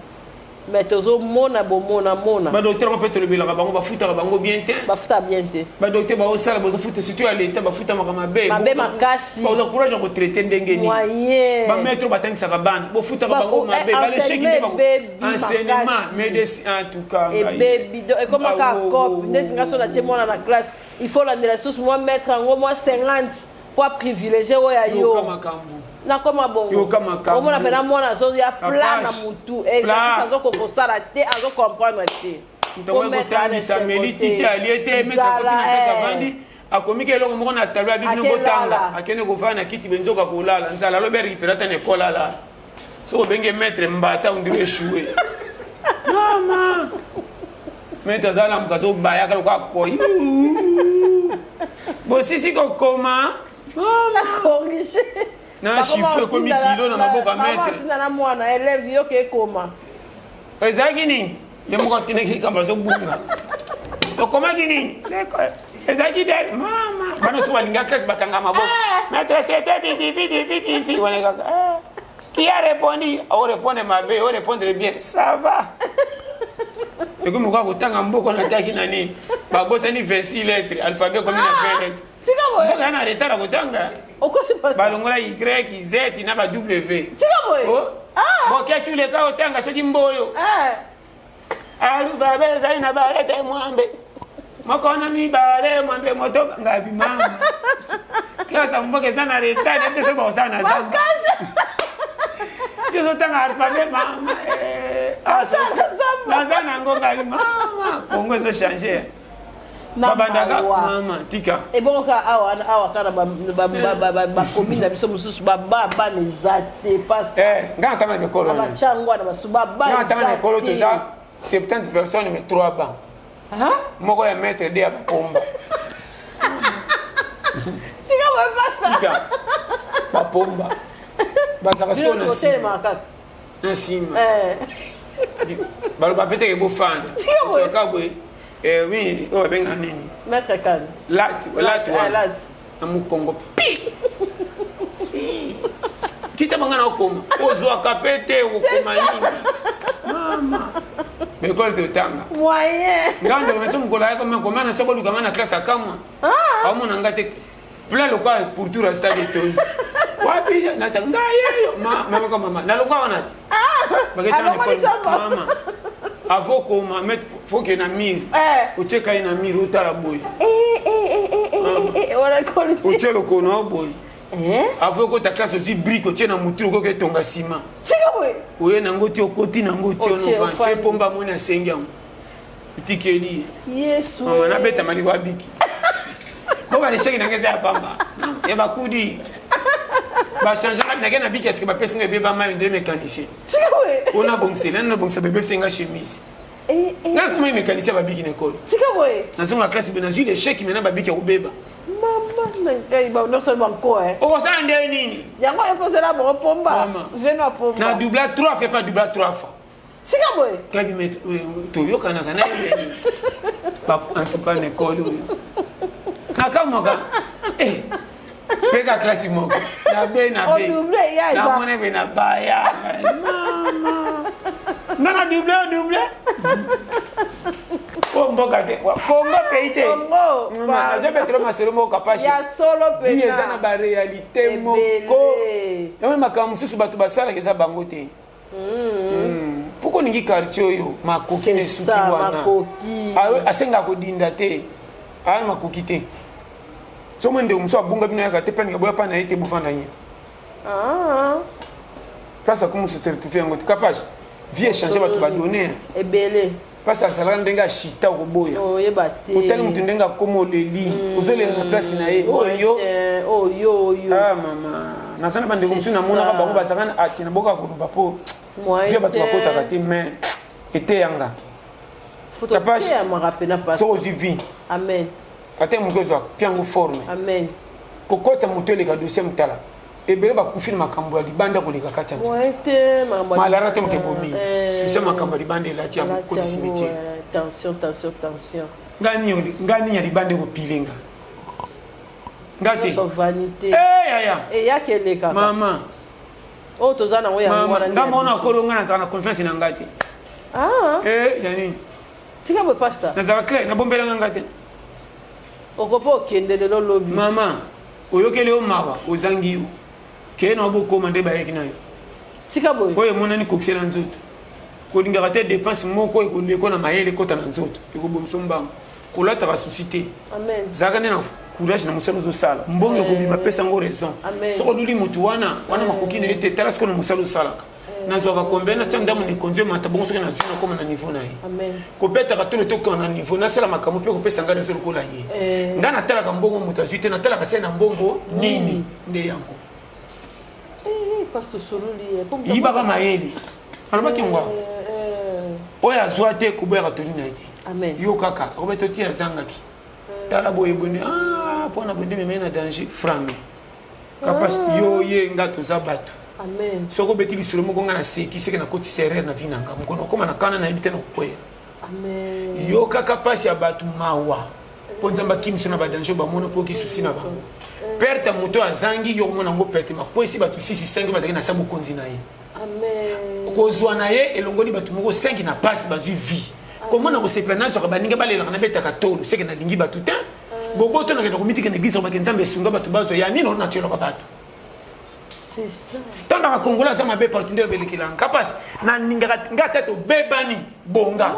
mais tozomona bomona mona badocteur yango mpe tolobelaka bango bafutaka bango bien te bafuta bien te badocteur baosala bozofuta surtout ya leta bafutamaka mabe mabe makasi baoza courage ya kotraite ndenge nini bamaître oyo batangisaka bana bofutaka bango mabe eh, balecheki nde enseignement médecine en tout cas ebebi ekomaka cop ndeti nga so natie mwana na classe il faut landela lisusu mwa maître yango mwa 50 po aprivilégie oyo ya yo nakoma bongo omona mpena mwana azoya plat na mutu exercice azokoka kosala te azocomprendre te kotangisa meli tite alie te maître akomi ka eloko moko na tablo ya bibino kotanga akende kovanda na kiti benzoka kolala nzala alobi arekipera ata na ekole alala soki obenge maître mbata ondire echoue mama maître aza lamuka azobayaka lokola koi bosisi kokoma. Na corrige. Na chiffre ekomi kilo na maboko ya maître. Mama na mwana élève yo ke koma. Ezalaki nini? Ye moko atindaki likambo azobunga. Tokomaki nini? Ezalaki de mama. Bana soki balinga classe bakanga maboko. Eh. Maître c'était vite vite vite vite wana kaka. Eh. Qui a répondu? O répondre mabe, o répondre bien. Ça va. Ekomi lokola kotanga mboko nataki na nini? Babosani 26 lettres, alphabet ekomi na 20 lettres. Tika boye. Mboka na retard ya kotanga. Okosi pasi. Balongola Y, Z na ba W. Tika boye. Oh. Ah. Boketshu leka otanga soki mboyo. Eh. Alphabet ezali na ba lettres mwambe. Moko na mibale mwambe moto ngabi mama. Classe ya mboka eza na retard, yebi te soki bakosala na zamba. Yo ozotanga alphabet mama. Eh, ah, naza na yango ngabi mama. Congo ezo changer. Babandaka mama tika. Ebongo kaka awa awa kaka na bacommune na biso mosusu bana eza te pasteur. Eh, ngai natanga na ekolo wana. Bachango wana basu baba. Ngai natanga na ekolo toza 70 personnes mais 3 bancs. Moko ya maître de ya bapomba. Tika boye pasteur. Tika. Bapomba. Bazalaka sikoyo na nsima. Na nsima. Eh. Baloba pe teke bofanda. Tika boye. Eh oui, oyo babengaka nini? Maître Kane. Lat, lat wana. Na mokongo pi. Kita banga na okoma. Ozwaka pe te okokoma nini? Mama. Mais école totanga. Moyen. Nga ndeko na so mokolo ayaka koma na soko luka nga na classe akamwa. Ah. Amona nga te plein lokola pourtour ya stade etoyi. Wapi nata nga yeyo ma mama mama nalongwa wana te. Baketanga na école mama. Avant koma mettre faut que na mire. Eh. Otieka ye na mire otala boye. Eh eh eh eh eh wana école. Otie lokolo na yo boye. Eh? Avant okota classe ozwi brique otie na mutu okoki etonga ciment. Tika boye. Oye nango ti okoti nango otie Otie, ono ofandi. se pomba amoni asengi yango. Otikeli ye. Yesu. Mama nabeta maliko abiki. Bo ba lecheki nanga eza ya pamba. Ya bakudi. Ba changer nake na biki eske bapesi nga ebeba mayi ndre mécanicien. Tika boye. Ona bongisela nana bongisa bebebisi nga chemise. Eh, eh. Nga nakoma mécanicien babiki na ekole. Tika boye. Nazonga classe be nazwi l'échec maintenant babiki ya kobeba. Mama na ngai ba nyonso banko eh. Okosala nde nini? Yango ekozela bango pomba. Mama. Veno ya pomba. Na doubla 3 fois pas doubla 3 fois. Tika boye. Kabi mais toyokanaka na ye nini? Ba en tout cas na ekole oyo. Nakamwaka. Eh. Peka classe moko. Na B na B. Odouble ya eza. Namona ebe na baya. Mama. Nga na double o double. O mboka te. Congo pays te. Congo. Mama, naza betelo masolo moko kapashi. Ya solo Vie pena. eza na ba réalité moko. Yango makambo mosusu bato basalaka eza bango te. Pourquoi olingi quartier oyo makoki na esuki wana? Asengaka kodinda te. Aya na makoki te. Somo ndeko mosusu abunga bino yaka te planinga boya pa na ye te bofanda nye. Place akomi se retrouver yango te. Kapage vie échange bato ba donner. Ebele. Place azalaka ndenge ashita okoboya. Oyeba te. Otali moto ndenge akoma oleli. Ozolela na place na ye. Oyo. Oyo oyo. Ah mama. Naza na bandeko mosusu namonaka bango bazalaka na ati na boka koloba po vie bato bakotaka te mais eteyanga. Kapage soki ozwi vie. Amen. Ata moto ozwaka mpe yango forme. Amen. Kokotisa moto eleka dossier motala. Ebele bakufi na makambo ya libanda koleka kati ya nzoto. Malara te moto ebomi. Susi makambo ya libanda elati ya kokoti cimetière. Tension, tension, tension. Nga nini ya libanda ekopile nga. Nga te. Vanité. Eh yaya. Eyaki elekaka. Mama. Oyo toza nango ya wana. Nga mona kolo nga nazala na confiance na nga te. Ah. Eh ya nini? Tika boye pasteur. Nazala clair, nabombelanga nga te. Okopo okende lelo lobi. Mama, oyokeli yo mawa, ozangi yo. Keye na bokoma nde bayeki na yo. Tika boye. Oyo emonani kokisela nzoto. Kolingaka te dépense moko ekoleko na mayele ekota na nzoto. Ekobomisa mbango. Kolataka souci te. Amen. Zalaka nde na courage na mosala ozosala. Mbongo ekobima pesa yango raison. Amen. Soki oluli motu wana, wana makoki na ye te, tala sikoyo na mosala osalaka. Nazwaka combien natya ndambo na ekonzi emata bongo soki nazwi nakoma na niveau na ye. Kobetaka tolo tokoma na niveau nasala makambo mpe kopesa ngai nazo lokola ye. Ngai natalaka mbongo moto azwi te, natalaka se na mbongo nini nde yango. Yibaka mayele. Alobaki yango awa. Oyo azwa te koboyaka toli na ye te. Yo kaka akobeta otia azangaki. Tala boye boye ah mpona boye nde memai na danger frame. Kapash yo ye nga toza bato. Soki obeti lisolo moko nga naseki seke nakotisa erreur na vie na nga mokolo okoma na kana nayebi te na kokweya. Yokaka mpasi ya bato mawa mpo Nzambe akimiso na badanger bamona mpo kisusi na bango. Perte ya moto azangi yo komona yango perte makwesi bato 6 5 bazalaki na sa bokonzi na ye. Kozwa na ye elongoli bato moko 5 na pasi bazwi vie. Komona kosepela nazwaka baninga balelaka nabetaka tolo seke nalingi bato te. Boboto nakenda komitika na eglise obake Nzambe esunga bato bazwa ya nini natyelaka bato. Ntango baka Kongola aza mabe partout nde obelekela nga pasi nalingaka nga ata tobebani bonga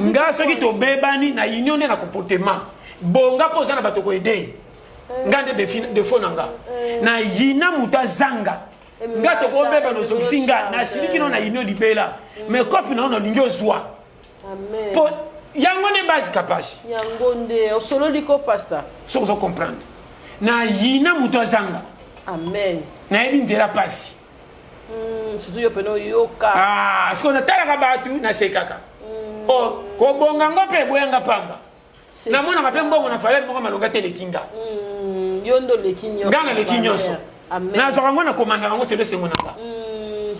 nga soki tobebani na union nde na comportement bonga mpo oza na bato koede nga nde defo na nga na yina moto azanga nga tokobeba nozongisi nga nasiliki no na union libela mais kopi na yo nalingi ozwa po yango nde base kapashi yango nde osololi ko pasta soki ozo comprendre na yina moto azanga amen nayebi nzela pasi surtout yo pene oyoka ah, sikoyo natalaka bato nasekaka oh, kobonga ngo mpe eboyanga pamba namonaka mpe mbongo na valeur moko malonga te eleki nga yo nde oleki nyonso nga naleki nyonso nazwaka yango nakomandaka yango selo esengo na nga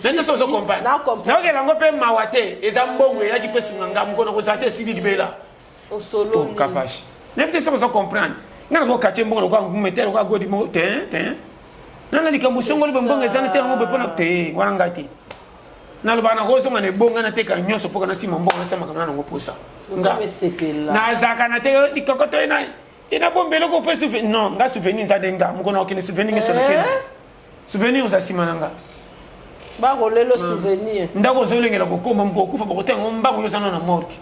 nete so ozo comprendre naokela yango mpe mawa te eza mbongo eyaki mpe sunga nga mokolo nakozala te esili libela kapashi nayebi te soki ozo comprendre nga nango katie mbongo lokola ngume te lokola godi moko te te nana likambo songoli boye mbongo ezana te yango boye mpona te wana ngai te nalobaka nakozonga na ebonga nateka nyonso mpoka nasima mbongo nasala makambo na nango mposa nga nazalaka na te likokoto ye na ye nabomba eloko mpe souvenir non nga souvenir nza nde nga mokolo nakokende souvenir nyonso nakende souvenir oza nsima na nga bakolelo souvenir ndako ozolengela kokoma moko okufa bakotanga yango mbango yo oza na morgue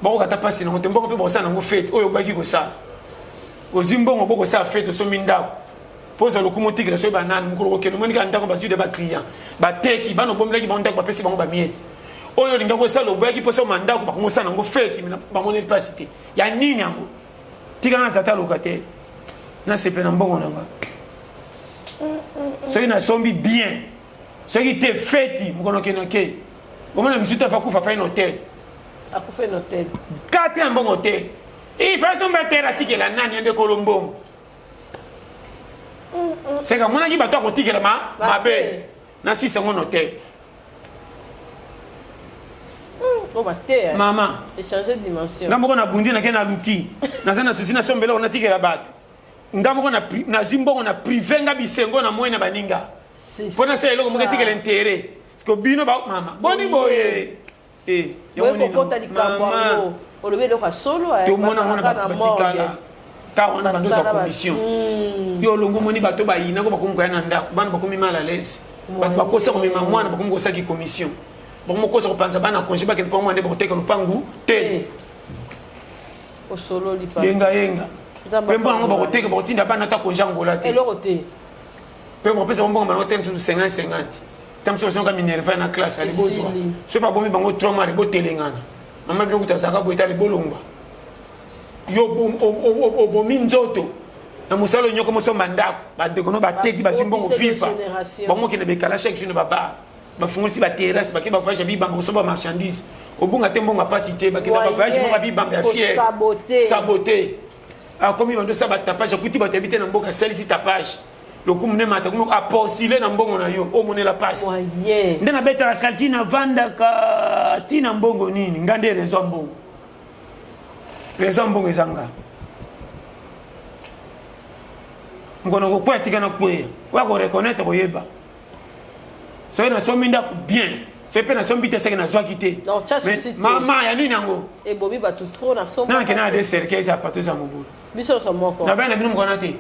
bakokata mpasi nango te mbongo mpe bakosala nango fete oyo obaki kosala ozwi mbongo bokosala fete osombi ndako mpo ozwa lokumu otikela soki banani mokolo kokende omoni kaka ndako bazwi de baclient bateki bana obombelaki bango ndako bapesi bango bamiete oyo olingaki kosala oboyaki mposa oma ndako bakomi kosala yango fete bamoneli mpasi te ya nini yango tika naza ata loka te nasepe na mbongo na nga soki nasombi bien soki te feti mokolo okende okei omona misu te afa kufa fai na hotel akufa na hotel kate ya mbongo te ifa asomba tere atikela nani ye nde kolo mbongo seka amonaki bato akotikela ma mabe nasisa yango na hotel mama nga moko nabundi nake naluki naza na susi nasomba eloko natikela bato nga moko nazwi mbongo na prive nga bisengo na moi na baninga mpo nasala eloko moko etikela intere parceke bino mama boni boye Eh, kokota likambo yango olobi eloko ya solo eh, tomona ngo na bato batikala kaka wana bando ozwa commission hmm. yo olongo omoni bato bayina ko bakomi koya na ndako bana bakomi mal à l'aise bato bakosa komema mwana bakomi kosaki commission bakomi kokosa kopanza bana congé bakende mpo mwana nde bakoteka lopangu te yenga yenga mpe mbongo yango bakoteka bakotinda bana ata congé angola te mpe bakopesa bango mbongo bango te mosusu 50 50 ntango mosusu bazonga minerva na classe ale bozwa soki babomi bango 3 mois ale botelengana mama bino kutu azalaka boye te ale bolongwa yo obomi nzoto na mosala onyoko mosomba ndako bandeko no bateki bazwi mbongo viva bango okende bekala chaque jour na babar bafungolisi baterrasse bake bavoyage ya bibamba kosomba marchandise obunga te mbongo ya mpasi te bakenda bavoyage moko ya bibamba ya fiere sabote akomi bando osala batapage akuti bato yabi te na mboka asalisi tapage lokumu nde mata komi apostile na mbongo na yo omonela pasi nde nabetaka kalki navandaka ti na mbongo nini nga nde raison ya mbongo raison ya mbongo eza nga mokolo kokweya tika na kweya oya koreconnaitre koyeba soki nasombi ndako bien soki mpe nasombi te seke nazwaki te mama ya nini yango nanakende na de cercueil eza pato eza mobulu nabaya na bino mokana te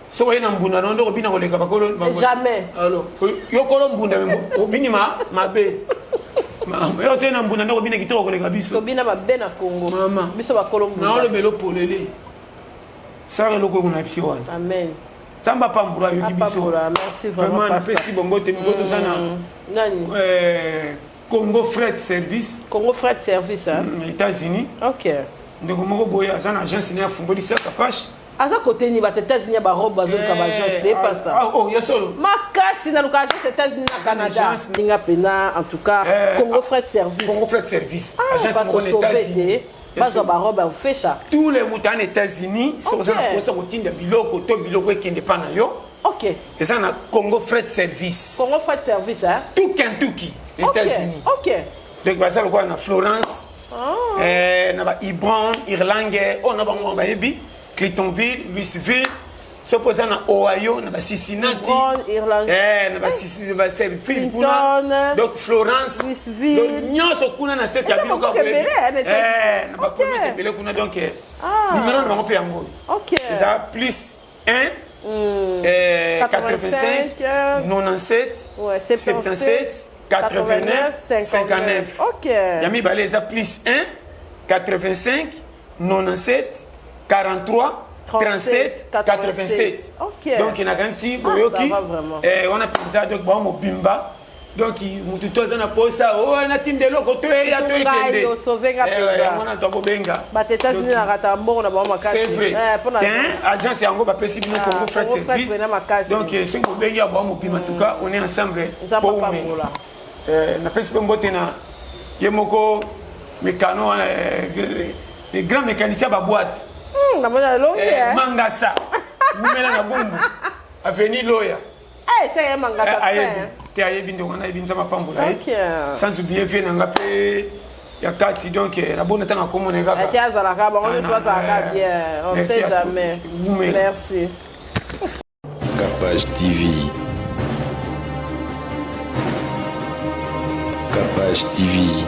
soki oye na mbunda na nde okobina koleka bakolo jamais alors yo kolo mbunda obini ma mabe yo otie na mbunda nde okobina kitoko koleka biso tobina mabe na Congo mama biso bakolo mbunda na olobela polele sala eloko oyo na biso wana amen nzambe apambola ayoki biso vraiment napesi bongo te mikolo toza na nani Congo Freight Service Congo Freight Service hein? Na États-Unis ok ndeko moko boye aza na agence ne afungolisa kapache aza kote nini bato États-Unis ya barobe bazoluka baagence te pasta oh ya solo makasi naluka agence États-Unis na Canada ndinga pena en tout cas Congo Freight Service Congo Freight Service agence moko na États-Unis. Bazwa barobe ya ofesha. Tous les moto en États-Unis, soki oza na posa kotinda biloko to biloko ekende pa na yo. Eza na Congo Freight Service. Congo Freight Service, hein? Tout Kentucky, États-Unis. Donc baza lokola na Florence, na ba Ibron, Irlange, oyo na bango bayebi, Cliftonville, Louisville, soki oza na Ohio, na ba Cincinnati, na ba Serville kuna, donc Florence, donc nyonso kuna na sete ya biloko ya na ba province ebele kuna. Donc numéro na bango mpe yango oyo eza plus 1 85 97 77 89 59. Ya mibale eza plus 1 85 97 43 37 87. Donc nakanisi boyoki wana mpenza. Donc bao mobimba, donc mutu to aza na posa oyo natinda eloko to eya to ekende, yango wana tokobenga. Bato États-Unis nakata mbongo na bango makasi. C'est vrai, agence yango bapesi bino Congo Freight Service. Donc soki bobengi ya bao mobimba, en tout cas on est ensemble. Po umela, napesi mpe mbote na ye moko mécano wana, le grand mécanicien baboîte. Mangasa wumela na Bumbu, avenue Loya. Ayebi te, ayebi ndongo wana, ayebi. Nzambe apambola ye. Sans oublier vie na nga mpe ya kati, donc nabona ntango akomona kaka azalaka bango nyonso bazalaka bien, on sait jamais. Merci. Capage TV. Capage TV.